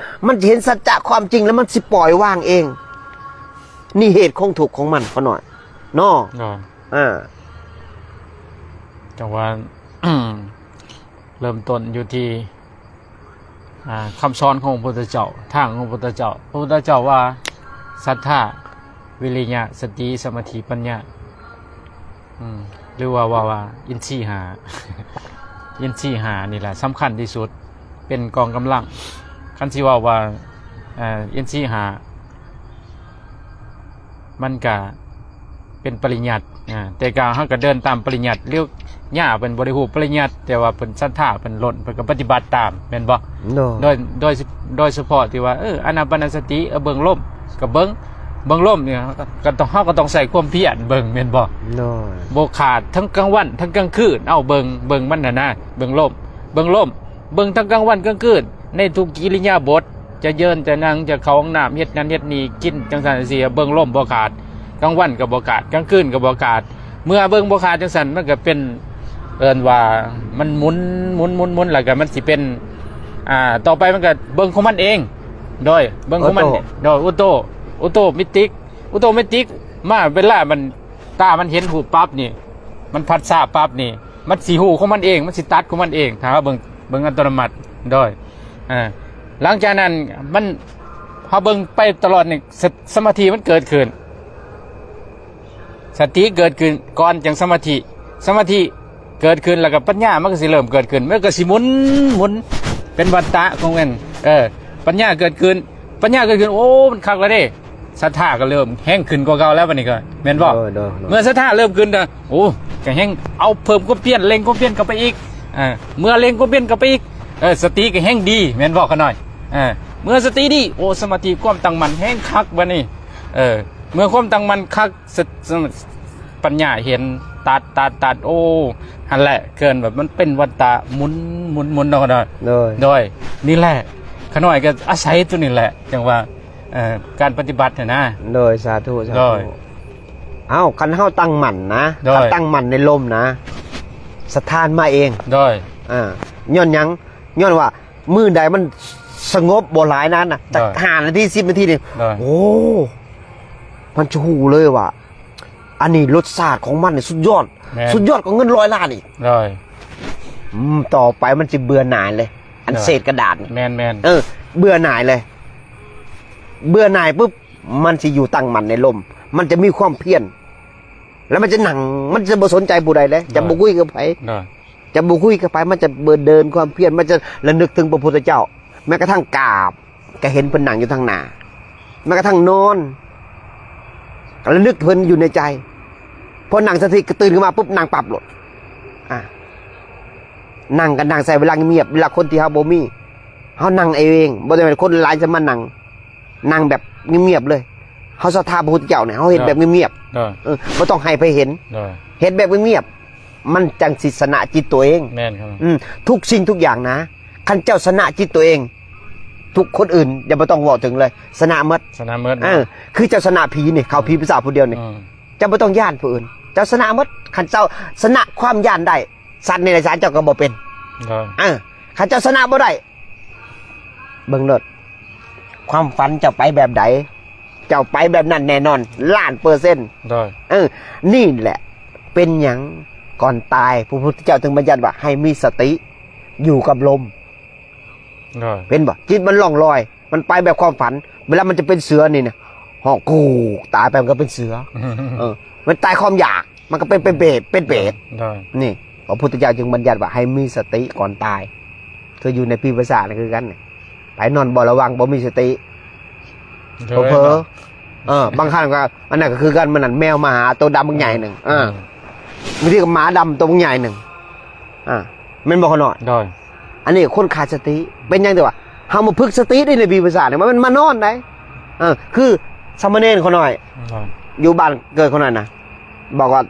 ມັນຈະເຫັນສັດຈະຄວາມຈິງ ແລ້ວມັນຊິປ່ອຍວາງເອງ. ນີ້ເຫດຂອງທຸກຂອງມັນ ຂ້ານ້ອຍເນາະ. ໂດຍ ອາ ຈັ່ງວ່າ ເລີ່ມຕົ້ນຢູ່ທີ່ ອ່າ ຄຳສອນຂອງພະພຸດທະເຈົ້າ ທາງຂອງພະພຸດທະເຈົ້າ. ພະພຸດທະເຈົ້າວ່າ ສັດທາ ວິລິຍະ ສະຕິ ສະມາທິ ປັນຍາ ອືມ ຫຼືວ່າ ວ່າ ວ່າ ອິນຊີຫ້າ ອິນຊີຫ້ານີ້ແຫຼະສຳຄັນທີ່ສຸດ ເປັນກອງກຳລັງ. ຄັນຊິເວົ້າວ່າ ເອີ ອິນຊີຫ້າ ມັນກະເປັນປະລິຍັດ ອາ ແຕ່ກະເຮົາກະເດີນຕາມປະລິຍັດ ຫຼື ຍ່າເພິ່ນບໍ່ໄດ້ຮູ້ປະລິຍັດ ແຕ່ວ່າເພິ່ນສັດທາເພິ່ນລົ້ນ ເພິ່ນກະປະຕິບັດຕາມ ແມ່ນບໍ່? ໂດຍ ໂດຍ ໂດຍສະເພາະທີ່ວ່າ ເອີ ອານາປານະສະຕິ ເອີ ເບິ່ງລົມ ກະເບິ່ງ ເບິ່ງລົມນີ້ ເຮົາກະຕ້ອງ ເຮົາກະຕ້ອງໃຊ້ຄວາມພຽນເບິ່ງ ແມ່ນບໍ່? ໂດຍ ບໍ່ຂາດ ທັງກາງວັນທັງກາງຄືນ ເອົາເບິ່ງ ເບິ່ງມັນຫັ້ນນະ ເບິ່ງລົມ ເບິ່ງລົມ ເບິ່ງທັງກາງວັນກາງຄືນ ໃນທຸກອິລິຍາບົດ ຈະເຢີນຈະນັ່ງ ຈະເຂົ້າຫ້ອງນ້ຳ ເຮັດນັ້ນເຮັດນີ້ ກິນຈັ່ງຊັ້ນຈັ່ງຊີ້ ເບິ່ງລົມບໍ່ຂາດ, ກາງວັນກໍບໍ່ຂາດ ກາງຄືນກໍບໍ່ຂາດ. ເມື່ອເບິ່ງບໍ່ຂາດຈັ່ງຊັ້ນ ມັນກໍເປັນ ເອີ້ນວ່າມັນໝູນ ໝູນ ໝູນ ໝູນ ແລ້ວກໍມັນຊິເປັນ ອ່າ ຕໍ່ໄປມັນກໍເບິ່ງຂອງມັນເອງ ໂດຍ ເບິ່ງຂອງມັນ ໂອໂຕ ໂດຍ ໂອໂຕ ໂອໂຕເມຕິກ ໂອໂຕເມຕິກ ມາເວລາມັນ ຕາມັນເຫັນຮູບປັບນີ້ ມັນພັດສາປັບນີ້ ມັນຊິຮູ້ຂອງມັນເອງ ມັນຊິຕັດຂອງມັນເອງ ຖ້າເຮົາເບິ່ງ ເບິ່ງອັດຕະໂນມັດ ໂດຍ ອ່າ ຫຼັງຈາກນັ້ນມັນ ເຮົາເບິ່ງໄປຕະຫຼອດນີ້ ສະ ສະມາທິມັນເກີດຂຶ້ນ ສະຕິເກີດຂຶ້ນກ່ອນ ຈັ່ງສະມາທິ ສະມາທິເກີດຂຶ້ນ ແລ້ວກໍປັນຍາມັນກໍຊິເລີ່ມເກີດຂຶ້ນ ມັນກໍຊິໝູນ ໝູນເປັນວັດຕະຂອງມັນ ເອີ ປັນຍາເກີດຂຶ້ນ ປັນຍາເກີດຂຶ້ນ ໂອ້ ມັນຄັກແລ້ວເດ້ ສັດທາກໍເລີ່ມແຮງຂຶ້ນກວ່າເກົ່າແລ້ວ ບັດນີ້ກໍແມ່ນບໍ່? ໂດຍ ໂດຍ ໂດຍ ເມື່ອສັດທາເລີ່ມຂຶ້ນ ໂອ້ ກໍແຮງເອົາເພີ່ມຄວາມພຽນ ເລັ່ງຄວາມພຽນເຂົ້າໄປອີກ ອ່າ ເມື່ອເລັ່ງຄວາມພຽນເຂົ້າໄປອີກ ເອີ ສະຕິກໍແຮງດີ ແມ່ນບໍ່ ຂະນ້ອຍ? ອ່າ ເມື່ອສະຕິດີ ໂອ້ ສະມາທິ ຄວາມຕັ້ງໝັ້ນແຮງຄັກບັດນີ້ ເອີ ເມື່ອຄວາມຕັ້ງໝັ້ນຄັກ ສະ ສະ ປັນຍາເຫັນ ຕັດ ຕັດ ຕັດ ໂອ້ ຫັ້ນແຫຼະ ເອີ້ນວ່າມັນເປັນວັດຕະໝູນ ໝູນ ໝູນເນາະ ໂດຍ ໂດຍ ນີ້ແຫຼະ ຂະນ້ອຍກໍອາໄສຕົວນີ້ແຫຼະ ຈັ່ງວ່າ ເອີ ການປະຕິບັດຫັ້ນນະ ໂດຍ ສາທຸ ສາທຸ ໂດຍ ເອົ້າ ຄັນເຮົາຕັ້ງໝັ້ນນະ ໂດຍ ຄັນຕັ້ງໝັ້ນໃນລົມນະ ສັດທາມາເອງ ໂດຍ ອ່າ ຍ້ອນຫຍັງ? ຍ້ອນວ່າມື້ໃດມັນສະຫງົບບໍ່ຫຼາຍນັ້ນນະ ຈັກ ໂດຍ ຫ້ານາທີ ສິບນາທີນີ້ ໂດຍ ໂອ້ ມັນຈະຮູ້ເລີຍວ່າ ອັນນີ້ລົດຊາດຂອງມັນນີ້ສຸດຍອດ ແມ່ນ ສຸດຍອດກວ່າເງິນຮ້ອຍລ້ານອີກ ໂດຍ ອືມ ຕໍ່ໄປມັນຊິເບື່ອໜ່າຍເລີຍ ອັນ ໂດຍ ເສດກະດາດນີ້ ແມ່ນໆ ເອີ ເບື່ອໜ່າຍເລີຍ ເບື່ອໜ່າຍປຶບ ມັນຊິຢູ່ຕັ້ງໝັ້ນໃນລົມ ມັນຈະມີຄວາມພຽນ ແລ້ວມັນຈະນັ່ງ ມັນຈະບໍ່ສົນໃຈຜູ້ໃດເລີຍ ໂດຍ ຈະບໍ່ຄຸຍກັບໃຜ ໂດຍ ຈະບໍ່ຄຸຍກັບໃຜ ມັນຈະເບີດເດີນຄວາມພຽນ ມັນຈະລະນຶກເຖິງພະພຸດທະເຈົ້າ ແມ້ກະທັ່ງກາບ ກະເຫັນເພິ່ນນັ່ງຢູ່ທາງໜ້າ ແມ້ກະທັ່ງນອນ ກະລະນຶກເພິ່ນຢູ່ໃນໃຈ ພໍນັ່ງສະມາທິກະຕື່ນຂຶ້ນມາປຸບ ນັ່ງປັບໂລດ ອ່າ ນັ່ງກະນັ່ງໃສ່ເວລາງຽບໆ ເວລາຄົນທີ່ເຮົາບໍ່ມີ ເຮົານັ່ງເອງ ບໍ່ໄດ້ແມ່ນຄົນຫຼາຍຈະມານັ່ງ ນັ່ງແບບງຽບໆເລີຍ ເຮົາສັດທາພະພຸດທະເຈົ້ານີ້ ເຮົາເຮັດແບບງຽບໆ ໂດຍ ເອີ ບໍ່ຕ້ອງໃຫ້ໃຜເຫັນ ໂດຍ ເຮັດແບບງຽບໆ ມັນຈັ່ງຊິຊະນະຈິດຕົວເອງ ແມ່ນຄັບ ອືມ ທຸກສິ່ງທຸກຢ່າງນະ ຄັນເຈົ້າຊະນະຈິດຕົວເອງ ທຸກຄົນອື່ນຢ່າ ບໍ່ຕ້ອງເວົ້າເຖິງເລີຍ ຊະນະໝົດ ຊະນະໝົດ ເອີ ເນາະ ຄືເຈົ້າຊະນະຜີນີ້ ເຂົາ ອືມ ຜີປີສາດຜູ້ດຽວນີ້ ອືມ ເຈົ້າບໍ່ຕ້ອງຢ້ານຜູ້ອື່ນ ເຈົ້າຊະນະໝົດ ຄັນເຈົ້າຊະນະຄວາມຢ້ານໄດ້ ສັດເດຍລະສານເຈົ້າກໍບໍ່ເປັນ ໂດຍ ເອີ ຄັນເຈົ້າຊະນະບໍ່ໄດ້ ເບິ່ງໂລດ ຄວາມຝັນເຈົ້າໄປແບບໃດ ເຈົ້າໄປແບບນັ້ນແນ່ນອນລ້ານເປີເຊັນ ໂດຍ ເອີ ນີ້ແຫຼະ ເປັນຫຍັງກ່ອນຕາຍ ພະພຸດທະເຈົ້າຈຶ່ງບັນຍັດວ່າໃຫ້ມີສະຕິ ຢູ່ກັບລົມ ໂດຍ ເຫັນບໍ່? ຈິດມັນລ່ອງລອຍ ມັນໄປແບບຄວາມຝັນ ເວລາມັນຈະເປັນເສືອນີ້ນະ ຮ້ອງກູກ ຕາຍໄປມັນກໍເປັນເສືອ ເອີ ມັນຕາຍຄວາມຢາກ ມັນກໍເປັນ ເປັນເປດ ເປັນເປດ ໂດຍ ນີ້ ພະພຸດທະເຈົ້າຈຶ່ງບັນຍັດວ່າໃຫ້ມີສະຕິກ່ອນຕາຍ ຄືຢູ່ໃນປີປະສາດນັ້ນຄືກັນ ໃຜນອນບໍ່ລະວັງ ບໍ່ມີສະຕິ ໂດຍ ເຜີ ເນາະ ເອີ ບາງຄັ້ງກໍ ອັນນັ້ນກໍຄືກັນ ມື້ນັ້ນແມວມາຫາໂຕດຳບັກໃຫຍ່ໜຶ່ງ ເອີ ອືມ ບາງທີກໍໝາດຳໂຕບັກໃຫຍ່ໜຶ່ງ ອ່າ ແມ່ນບໍ່ຂະນ້ອຍ? ໂດຍ ອັນນີ້ຄົນຂາດສະຕິ ເປັນຫຍັງ? ແຕ່ວ່າເຮົາມາຝຶກສະຕິໄດ້ໃນປີພະສາດນີ້ ບໍ່ແມ່ນມານອນໃດ ເອີ ຄືສາມະເນນຂະນ້ອຍ ໂດຍ ຢູ່ບ້ານເກີດຂະນ້ອຍນະ ບອກວ່າ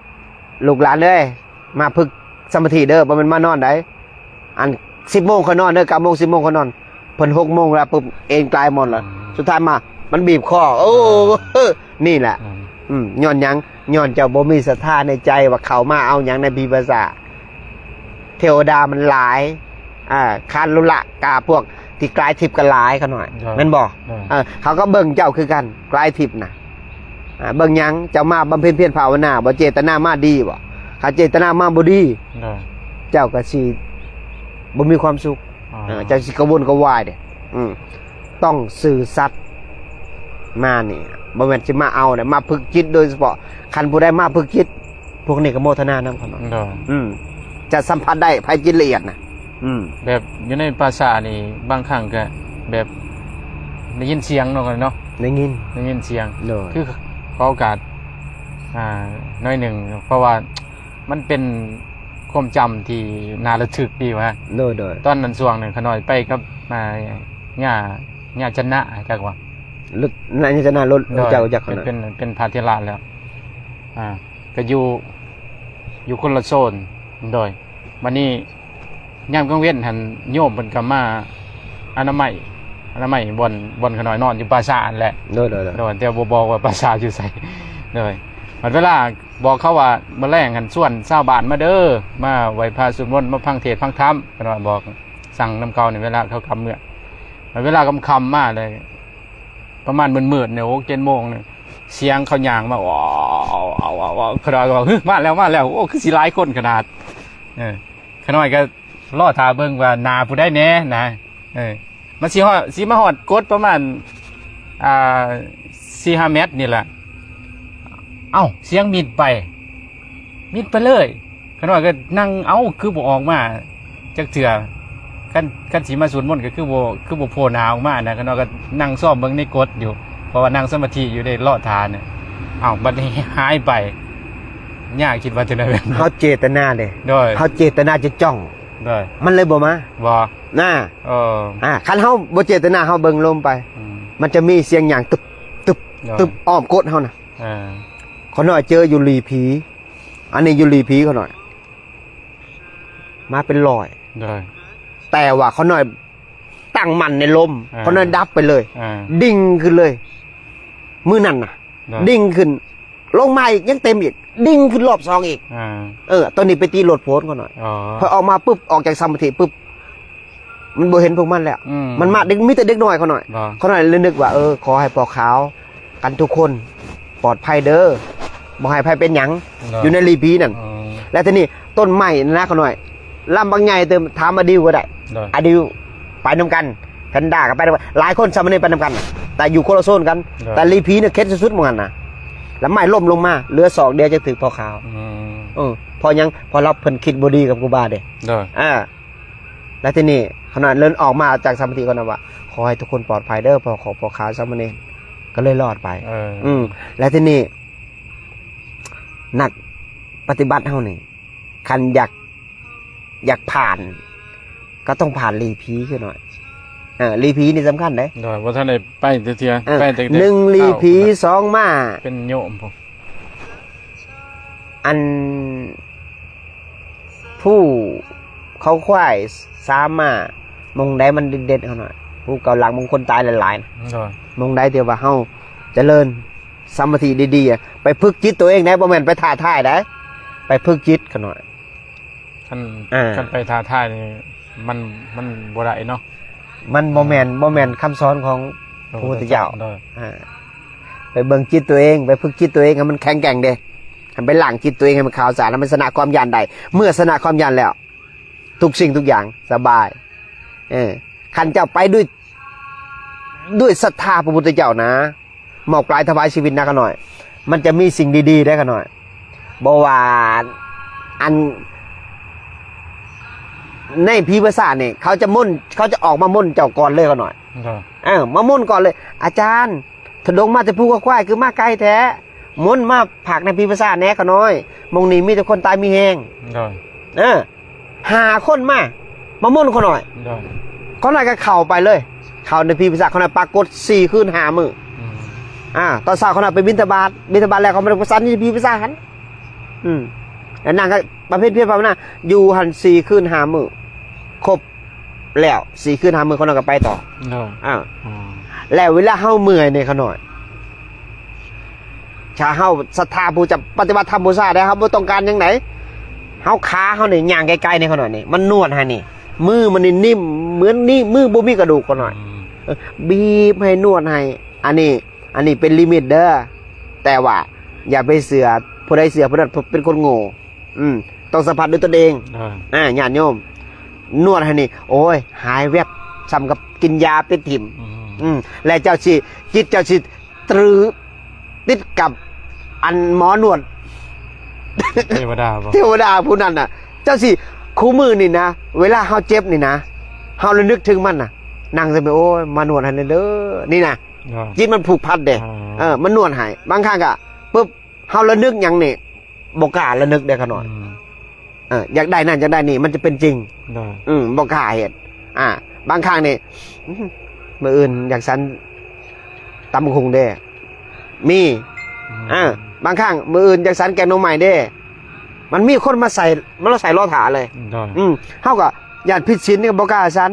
ລູກຫຼານເອີຍ ມາຝຶກສະມາທິເດີ ບໍ່ແມ່ນມານອນໃດ ອັນ ສິບໂມງຂ້ອຍນອນເດີ ເກົ້າໂມງ ສິບໂມງຂ້ອຍນອນ ເພິ່ນ ຫົກໂມງແລ້ວປຶບ ເອນກາຍໝົດລະ ອືມ ສຸດທ້າຍມາ ມັນບີບຄໍ ໂອ້ ອືມ ນີ້ແຫຼະ ອືມ ອືມ ຍ້ອນຫຍັງ? ຍ້ອນເຈົ້າບໍ່ມີສັດທາໃນໃຈວ່າເຂົ້າມາເອົາຫຍັງໃນປີພະສາດ ເທວະດາມັນຫຼາຍ ອ່າ ຄາລຸລະກາ ພວກທີ່ກາຍທິບກໍຫຼາຍຂະນ້ອຍ ໂດຍ ແມ່ນບໍ່? ໂດຍ ເອີ ເຂົາກໍເບິ່ງເຈົ້າຄືກັນ ກາຍທິບນະ ອ່າ ເບິ່ງຫຍັງ? ເຈົ້າມາບຳເພັນພຽນພາວະນາບໍ່? ເຈດຕະນາມາດີບໍ່? ຄັນເຈດຕະນາມາບໍ່ດີ ໂດຍ ເຈົ້າກໍຊິບໍ່ມີຄວາມສຸກ ອໍ ເອີ ເຈົ້າຊິກະວົນກະວາຍເດ້ ອືມ ຕ້ອງຊື່ສັດ ມານີ້ ບໍ່ແມ່ນຊິມາເອົານະ ມາຝຶກຈິດໂດຍສະເພາະ ຄັນຜູ້ໃດມາຝຶກຈິດ ພວກນີ້ກໍໂມທະນານຳຂະນ້ອຍ ໂດຍ ອືມ ຈະສຳຜັດໄດ້ ໃຜຈິດລະອຽດນະ ອືມ ແບບຢູ່ໃນປ່າຊ້ານີ້ ບາງຄັ້ງກໍແບບໄດ້ຍິນສຽງເນາະ ເນາະ ໄດ້ຍິນ ໄດ້ຍິນສຽງ ໂດຍ ຄືຂໍໂອກາດ ອ່າ ໜ້ອຍໜຶ່ງ ເພາະວ່າມັນເປັນຄວາມຈຳທີ່ໜ້າລະທຶກດີວ່າ ໂດຍ ໂດຍ ຕອນນັ້ນຊ່ວງໜຶ່ງຂະນ້ອຍໄປກັບ ອ່າ ຍ່າ ຍ່າຈັນນະ ຈັກວ່າ ລະ ນະ ຍ່າຈັນນະ ໂດຍ ຮູ້ຈັກ ຮູ້ຈັກຂະນ້ອຍ ເປັນ ເປັນ ເປັນພະເຖລະແລ້ວ ອ່າ ກໍຢູ່ ຢູ່ຄົນລະໂຊນ ໂດຍ ບັດນີ້ຍາມກາງເວັນຫັ້ນ ໂຍມເພິ່ນກໍມາອະນາໄມ ອ ນາໄມບ່ອນ ບ່ອນຂ້ານ້ອຍນອນຢູ່ປ່າຊ້າຫັ້ນແຫຼະ. ໂດຍ ໂດຍ ໂດຍ ໂດຍ ແຕ່ບໍ່ບອກວ່າປ່າຊ້າຢູ່ໃສ. ໂດຍ ບັດເວລາບອກເຂົາວ່າ ມື້ແລງຫັ້ນຊວນຊາວບ້ານມາເດີ້ ມາໄຫວ້ພະສວດມົນ ມາຟັງເທດຟັງທຳ ຂ້ານ້ອຍບອກ ສັ່ງນຳເຂົາໃນເວລາເຂົາກັບເມືອ. ບັດເວລາຄ່ຳໆມາເລີຍ ປະມານມືດໆນີ້ ຫົກເຈັດໂມງນີ້ ສຽງເຂົາຍ່າງມາ ວ້າວ ວ້າວ ວ້າວ ຂ້ານ້ອຍກໍວ່າ ຮຶ ມາແລ້ວ ມາແລ້ວ ໂອ້ ຄືຊິຫຼາຍຄົນຂະໜາດ. ເອີ ຂ້ານ້ອຍກໍລໍຖ້າເບິ່ງວ່າໜ້າຜູ້ໃດແດ່ນະ. ເອີ ມັນຊິຮອດ ຊິມາຮອດກົດປະມານ ອ່າ ສີ່ຫ້າແມັດນີ້ລະ ເອົ້າ ສຽງມິດໄປ ມິດໄປເລີຍ. ຂ້ານ້ອຍກໍນັ່ງ ເອົ້າ ຄືບໍ່ອອກມາຈັກເທື່ອ ຄັນ ຄັນຊິມາສວດມົນກໍຄືບໍ່ ຄືບໍ່ໂຜ່ໜ້າອອກມານະ. ຂ້ານ້ອຍກໍນັ່ງຊອມເບິ່ງໃນກົດຢູ່ ເພາະວ່ານັ່ງສະມາທິຢູ່ໃນລໍຖ້ານະ. ເອົ້າ ບັດນີ້ຫາຍໄປ ຍ່າຄິດວ່າຈັ່ງໃດ? ເຮົາເຈດຕະນາເດ້ ໂດຍ ເຮົາເຈດຕະນາຈະຈ້ອງ ໂດຍ ມັນເລີຍບໍ່ມາ ບໍ່ ນະ ເອີ ອ່າ ຄັນເຮົາບໍ່ເຈດຕະນາ ເຮົາເບິ່ງລົມໄປ ອືມ ມັນຈະມີສຽງຍ່າງຕຶບ ຕຶບ ໂດຍ ຕຶບ ອ້ອມກົດເຮົານະ. ເອີ ຂ້ານ້ອຍເຈີຢູ່ຫຼີ່ຜີ ອັນນີ້ຢູ່ຫຼີ່ຜີຂ້ານ້ອຍ ມາເປັນຮ້ອຍ ໂດຍ ແຕ່ວ່າຂ້ານ້ອຍຕັ້ງໝັ້ນໃນລົມ ອ່າ ຂ້ານ້ອຍດັບໄປເລີຍ ອ່າ ດິ່ງຂຶ້ນເລີຍ ມື້ນັ້ນນະ ໂດຍ ດິ່ງຂຶ້ນ ລົງມາອີກ ຍັງເຕັມອີກ ດິ່ງຂຶ້ນລອບສອງອີກ ອ່າ ເອີ ຕອນນີ້ໄປຕີໂລດໂຜນຂ້ານ້ອຍ ອໍ ພໍອອກມາປຶບ ອອກຈາກສະມາທິປຶບ ມັນບໍ່ເຫັນພວກມັນແລ້ວ ອືມ ມັນມາເດັກ ມີແຕ່ເດັກນ້ອຍຂ້ານ້ອຍ ບໍ່ ຂ້ານ້ອຍເລີຍນຶກວ່າ ເອີ ຂໍໃຫ້ພໍ່ຂາວກັນທຸກຄົນປອດໄພເດີ້ ບໍ່ໃຫ້ໃຜເປັນຫຍັງ ບໍ່ ຢູ່ໃນຫຼີ່ຜີນັ້ນ ອໍ ແລ້ວທີນີ້ຕົ້ນໄມ້ນະຂ້ານ້ອຍ ລຳບັກໃຫຍ່ເຕີມ ຖາມອາດິວກໍໄດ້ ໂດຍ ອາດິວໄປນຳກັນ ແພນດ້າກໍໄປນຳກັນ ຫຼາຍຄົນ ສາມະເນນໄປນຳກັນ ແຕ່ຢູ່ຄົນລະໂຊນກັນ ໂດຍ ແຕ່ຫຼີ່ຜີນີ້ເຂັດສຸດໆໝ່ອງຫັ້ນນະ ລຳໄມ້ລົ້ມລົງມາ ເຫຼືອສອກດຽວຈະຖືກພໍ່ຂາວ ອືມ ເອີ ເພາະຫຍັງ? ເພາະລາວ ເພິ່ນຄິດບໍ່ດີກັບຄູບາເດ້ ໂດຍ ອ່າ ແລ້ວທີນີ້ຂ້ານ້ອຍເລີຍອອກມາຈາກສະມາທິກ່ອນນະວ່າ ຂໍໃຫ້ທຸກຄົນປອດໄພເດີ້ ພໍ່ຂາວ ພໍ່ຂາວ ສາມະເນນ ກໍເລີຍລອດໄປ ເອີ ອືມ ແລ້ວທີນີ້ນັກປະຕິບັດເຮົານີ້ ຄັນຢາກ ຢາກຜ່ານ ກໍຕ້ອງຜ່ານຫຼີ່ຜີຄືໜ້ອຍ ເອີ ຫຼີ່ຜີນີ້ສຳຄັນເດ້ ໂດຍ ບໍ່ທັນໄດ້ໄປເທື່ອ ເອີ ໄປແຕ່ ໜຶ່ງຫຼີ່ຜີ ສອງມາ ເປັນໂຍມພຸ້ນ ອັນ ພູເຂົາຄວາຍ ສາມາ ໝ່ອງໃດມັນເດັດໆ ເຮົາໜ້ອຍ ພູເກົ້າຫຼັກ ໝ່ອງຄົນຕາຍຫຼາຍໆ ໂດຍ ໝ່ອງໃດທີ່ວ່າເຮົາຈະເລີນສະມາທິດີໆ ໄປຝຶກຈິດຕົວເອງໄດ໋ ບໍ່ແມ່ນໄປທ້າທາຍໄດ໋ ໄປຝຶກຈິດເຂົາໜ້ອຍ ຄັນ ອ່າ ຄັນໄປທ້າທາຍນີ້ ມັນ ມັນບໍ່ໄດ້ເນາະ ມັນບໍ່ແມ່ນ ອ່າ ບໍ່ແມ່ນຄຳສອນຂອງ ພະ ພະ ພຸດທະເຈົ້າ ໂດຍ ອ່າ ໄປເບິ່ງຈິດຕົວເອງ ໄປຝຶກຈິດຕົວເອງໃຫ້ມັນແຂງແກ່ງເດ້ ໃຫ້ໄປລ້າງຈິດຕົວເອງໃຫ້ມັນຂາວສະອາດ ໃຫ້ມັນຊະນະຄວາມຢ້ານໄດ້ ເມື່ອຊະນະຄວາມຢ້ານແລ້ວ ທຸກສິ່ງທຸກຢ່າງສະບາຍ ເອີ ຄັນເຈົ້າໄປດ້ວຍ ດ້ວຍສັດທາພະພຸດທະເຈົ້ານະ ມອບກາຍຖວາຍຊີວິດນະຂ້ານ້ອຍ ມັນຈະມີສິ່ງດີໆໄດ໋ຂ້ານ້ອຍ ບໍ່ວ່າ ອັນ ໃນຜີປີສາດນີ້ ເຂົາຈະມົນ ເຂົາຈະອອກມາມົນເຈົ້າກ່ອນເລີຍຂ້ານ້ອຍ ໂດຍ ເອີ ມາມົນກ່ອນເລີຍ ອາຈານ ທຸດົງມາແຕ່ພູເກົ້າຄວາຍ ຄືມາໄກແທ້ ມົນມາພັກໃນຜີປີສາດແດ່ຂ້ານ້ອຍ ໝ່ອງນີ້ມີແຕ່ຄົນຕາຍມີແຮງ ໂດຍ ເອີ ຫ້າຄົນມາ ມາມົນຂ້ານ້ອຍ ໂດຍ ຂ້ານ້ອຍກໍເຂົ້າໄປເລີຍ ເຂົ້າໃນຜີປີສາດ ຂ້ານ້ອຍປາກົດສີ່ຄືນຫ້າມື້ ອືມ ອ່າ ຕອນເຊົ້າຂ້ານ້ອຍໄປບິນທະບາດ ບິນທະບາດແລ້ວ ຂ້ານ້ອຍໄປສັນຢູ່ຜີປີສາດຫັ້ນ ອືມ ແລ້ວນັ່ງກໍບຳເພັນພຽນພາວະນາ ຢູ່ຫັ້ນສີ່ຄືນຫ້າມື້ ຄົບ ແລ້ວສີ່ຄືນຫ້າມື້ ຂ້ານ້ອຍກໍໄປຕໍ່ ໂດຍ ອ່າ ແລ້ວເວລາເຮົາເມື່ອຍນີ້ຂ້ານ້ອຍ ຖ້າເຮົາສັດທາຜູ້ຈະປະຕິບັດທຳບູຊາໄດ້ ເຮົາບໍ່ຕ້ອງການຫຍັງໃດ ເຮົາ ຂາເຮົານີ້ຍ່າງໄກໆນີ້ຂ້ານ້ອຍນີ້ ມັນນວດໃຫ້ນີ້ ມືມັນນີ້ນິ້ມ ເໝືອນນີ້ມືບໍ່ມີກະດູກຂ້ານ້ອຍ ອືມ ເອີ ບີບໃຫ້ ນວດໃຫ້ ອັນນີ້ ອັນນີ້ເປັນລິມິດເດີ້ ແຕ່ວ່າຢ່າໄປເຊື່ອ ຜູ້ໃດເຊື່ອຜູ້ນັ້ນເປັນຄົນໂງ່ ອືມ ຕ້ອງສຳຜັດດ້ວຍຕົນເອງ ອ່າ ອ່າ ຍາດໂຍມ ນວດໃຫ້ນີ້ ໂອ້ຍ ຫາຍແວບ ສ່ຳກັບກິນຢາປິດຖິ້ມ ອືມ ອືມ ແລະເຈົ້າຊິ ຈິດເຈົ້າຊິຕຣຶ ຕິດກັບອັນໝໍນວດ ເທວະດາບໍ່? ເທວະດາຜູ້ນັ້ນນະ ເຈົ້າຊິ ຄູ່ມື້ນີ້ນະ ເວລາເຮົາເຈັບນີ້ນະ ເຮົາລະນຶກເຖິງມັນນະ ນັ່ງແຕ່ ໂອ້ຍ ມານວດໃຫ້ແດ່ເດີ້ ນີ້ນະ ອ່າ ຈິດມັນຜູກພັນເດ້ ອ່າ ເອີ ມານວດໃຫ້ ບາງຄັ້ງກະ ປຶບ ເຮົາລະນຶກຫຍັງນີ້ ບໍ່ກ້າລະນຶກເດ້ຂ້ານ້ອຍ ອືມ ເອີ ຢາກໄດ້ນັ້ນຢາກໄດ້ນີ້ ມັນຈະເປັນຈິງ ໂດຍ ອືມ ບໍ່ກ້າເຮັດ ອ່າ ບາງຄັ້ງນີ້ ອືມ ມື້ອື່ນຢາກສັນຕຳບັກຫຸ່ງເດ້ ມີ ອືມ ອ່າ ບາງຄັ້ງມື້ອື່ນຢາກສັນແກງໜໍ່ໄມ້ເດ້ ມັນມີຄົນມາໃສ່ ມາໃສ່ລໍຖ້າເລີຍ ໂດຍ ອືມ ເຮົາກໍຢ້ານຜິດສິນ ກໍບໍ່ກ້າສັນ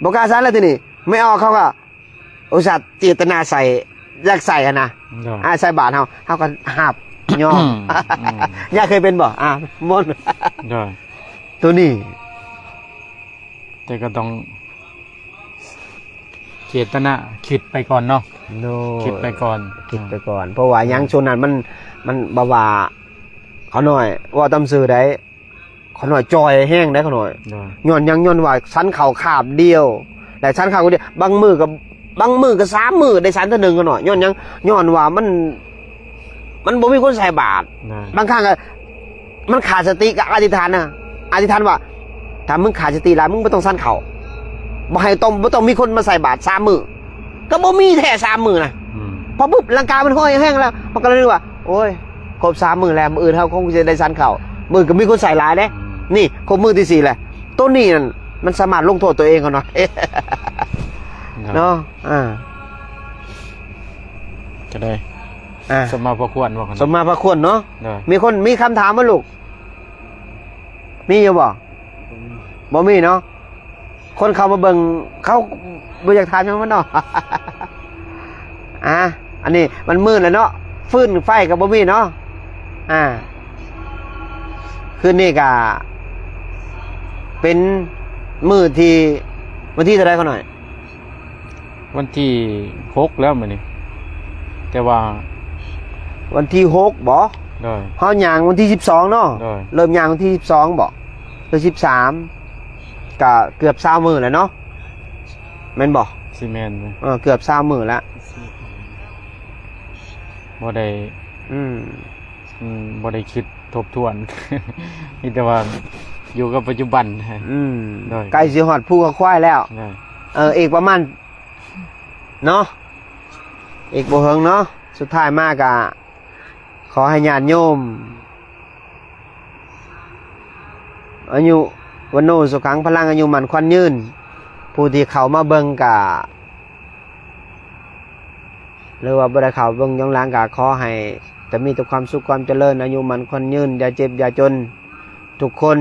ບໍ່ກ້າສັນແລ້ວທີນີ້ ແມ່ອອກເຂົາກໍອຸດສ່າເຈດຕະນາໃສ່ ຢາກໃສ່ຫັ້ນນະ ໂດຍ ອາ ໃສ່ບາດເຮົາ ເຮົາກໍຮັບຍອມ ອືມ ຍາຍເຄີຍເປັນບໍ່? ອາ ມົນ ໂດຍ ໂຕນີ້ ແຕ່ກໍຕ້ອງເຈດຕະນາຄິດໄປກ່ອນເນາະ ໂດຍ ຄິດໄປກ່ອນ ຄິດໄປກ່ອນ ເພາະວ່າຫຍັງ ອືມ ຊ່ວງນັ້ນມັນ ມັນແບບວ່າ ຂະນ້ອຍເວົ້າຕາມຊື່ໃດ ຂະນ້ອຍຈ່ອຍແຮງໃດຂະນ້ອຍ ໂດຍ ຍ້ອນຫຍັງ? ຍ້ອນວ່າສັນເຂົ້າຄາບດຽວ ແລະສັນເຂົ້າດຽວ ບາງມື້ກໍ ບາງມື້ກໍສາມມື້ໄດ້ສັນເທື່ອໜຶ່ງຂະນ້ອຍ ຍ້ອນຫຍັງ? ຍ້ອນວ່າມັນ ມັນບໍ່ມີຄົນໃສ່ບາດ ໂດຍ ບາງຄັ້ງກໍ ມັນຂາດສະຕິກໍອະທິຖານນະ ອະທິຖານວ່າ ຖ້າມຶງຂາດສະຕິຫຼາຍ ມຶງບໍ່ຕ້ອງສັນເຂົ້າ ບໍ່ໃຫ້ຕ້ອງ ບໍ່ຕ້ອງມີຄົນມາໃສ່ບາດສາມມື້ ກໍບໍ່ມີແທ້ສາມມື້ນະ ອືມ ພໍປຶບຮ່າງກາຍມັນຮ້ອຍແຮງແລ້ວ ມັນກໍເລີຍວ່າ ໂອ້ຍ ຄົບສາມມື້ແລ້ວ ມື້ອື່ນເຮົາຄົງຈະໄດ້ສັນເຂົ້າ ມື້ອື່ນກໍມີຄົນໃສ່ຫຼາຍເດ້ ອືມ ນີ້ຄົບມື້ທີສີ່ແລ້ວ ໂຕນີ້ນັ້ນມັນສາມາດລົງໂທດຕົວເອງເຮົາເນາະ ເນາະ ເນາະ ອ່າ ກໍໄດ້ ອ່າ ສົມມາພະຄວນວ່າ ສົມມາພະຄວນເນາະ ໂດຍ ມີຄົນມີຄຳຖາມບໍ່ລູກ? ມີຢູ່ບໍ່? ບໍ່ມີ ບໍ່ມີເນາະ ຄົນເຂົ້າມາເບິ່ງ ເຂົາບໍ່ຢາກຖາມຫຍັງມັນເນາະ ອ່າ ອັນນີ້ມັນມືດແລ້ວເນາະ ຟືນໄຟກໍບໍ່ມີເນາະ ອ່າ ຄືນນີ້ກໍເປັນມື້ທີ ວັນທີເທົ່າໃດຂະນ້ອຍ? ວັນທີຫົກແລ້ວມື້ນີ້ ແຕ່ວ່າ ວັນທີຫົກບໍ? ໂດຍ ເຮົາຍ່າງວັນທີສິບສອງເນາະ ໂດຍ ເລີ່ມຍ່າງວັນທີສິບສອງບໍ? ຫຼືສິບສາມ ກະເກືອບຊາວມື້ແລ້ວເນາະ ແມ່ນບໍ່? ຊິແມ່ນ ເອີ ເກືອບຊາວມື້ລະ ບໍ່ໄດ້ ອືມ ອືມ ບໍ່ໄດ້ຄິດທົບທວນ ມີແຕ່ວ່າຢູ່ກັບປັດຈຸບັນ ອືມ ໂດຍ ໃກ້ຊິຮອດພູກັບຄວາຍແລ້ວ ໂດຍ ເອີ ອີກປະມານ ເນາະ ອີກບໍ່ເຫິງເນາະ ສຸດທ້າຍມາກະຂໍໃຫ້ຍາດໂຍມ ອາຍຸ ວັນໂນ ສຸຂັງ ພະລັງ ອາຍຸໝັ້ນຂວັນຍືນ ຜູ້ທີ່ເຂົ້າມາເບິ່ງກະ ຫຼືວ່າບໍ່ໄດ້ເຂົ້າເບິ່ງຍ້ອນຫຼັງກະ ຂໍໃຫ້ແຕ່ມີແຕ່ຄວາມສຸກຄວາມຈະເລີນ ອາຍຸໝັ້ນຂວັນຍືນ ຢ່າເຈັບຢ່າຈົນ ທຸກຄົນ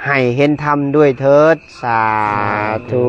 ໃຫ້ເຫັນທຳດ້ວຍເທີດ ສາທຸ.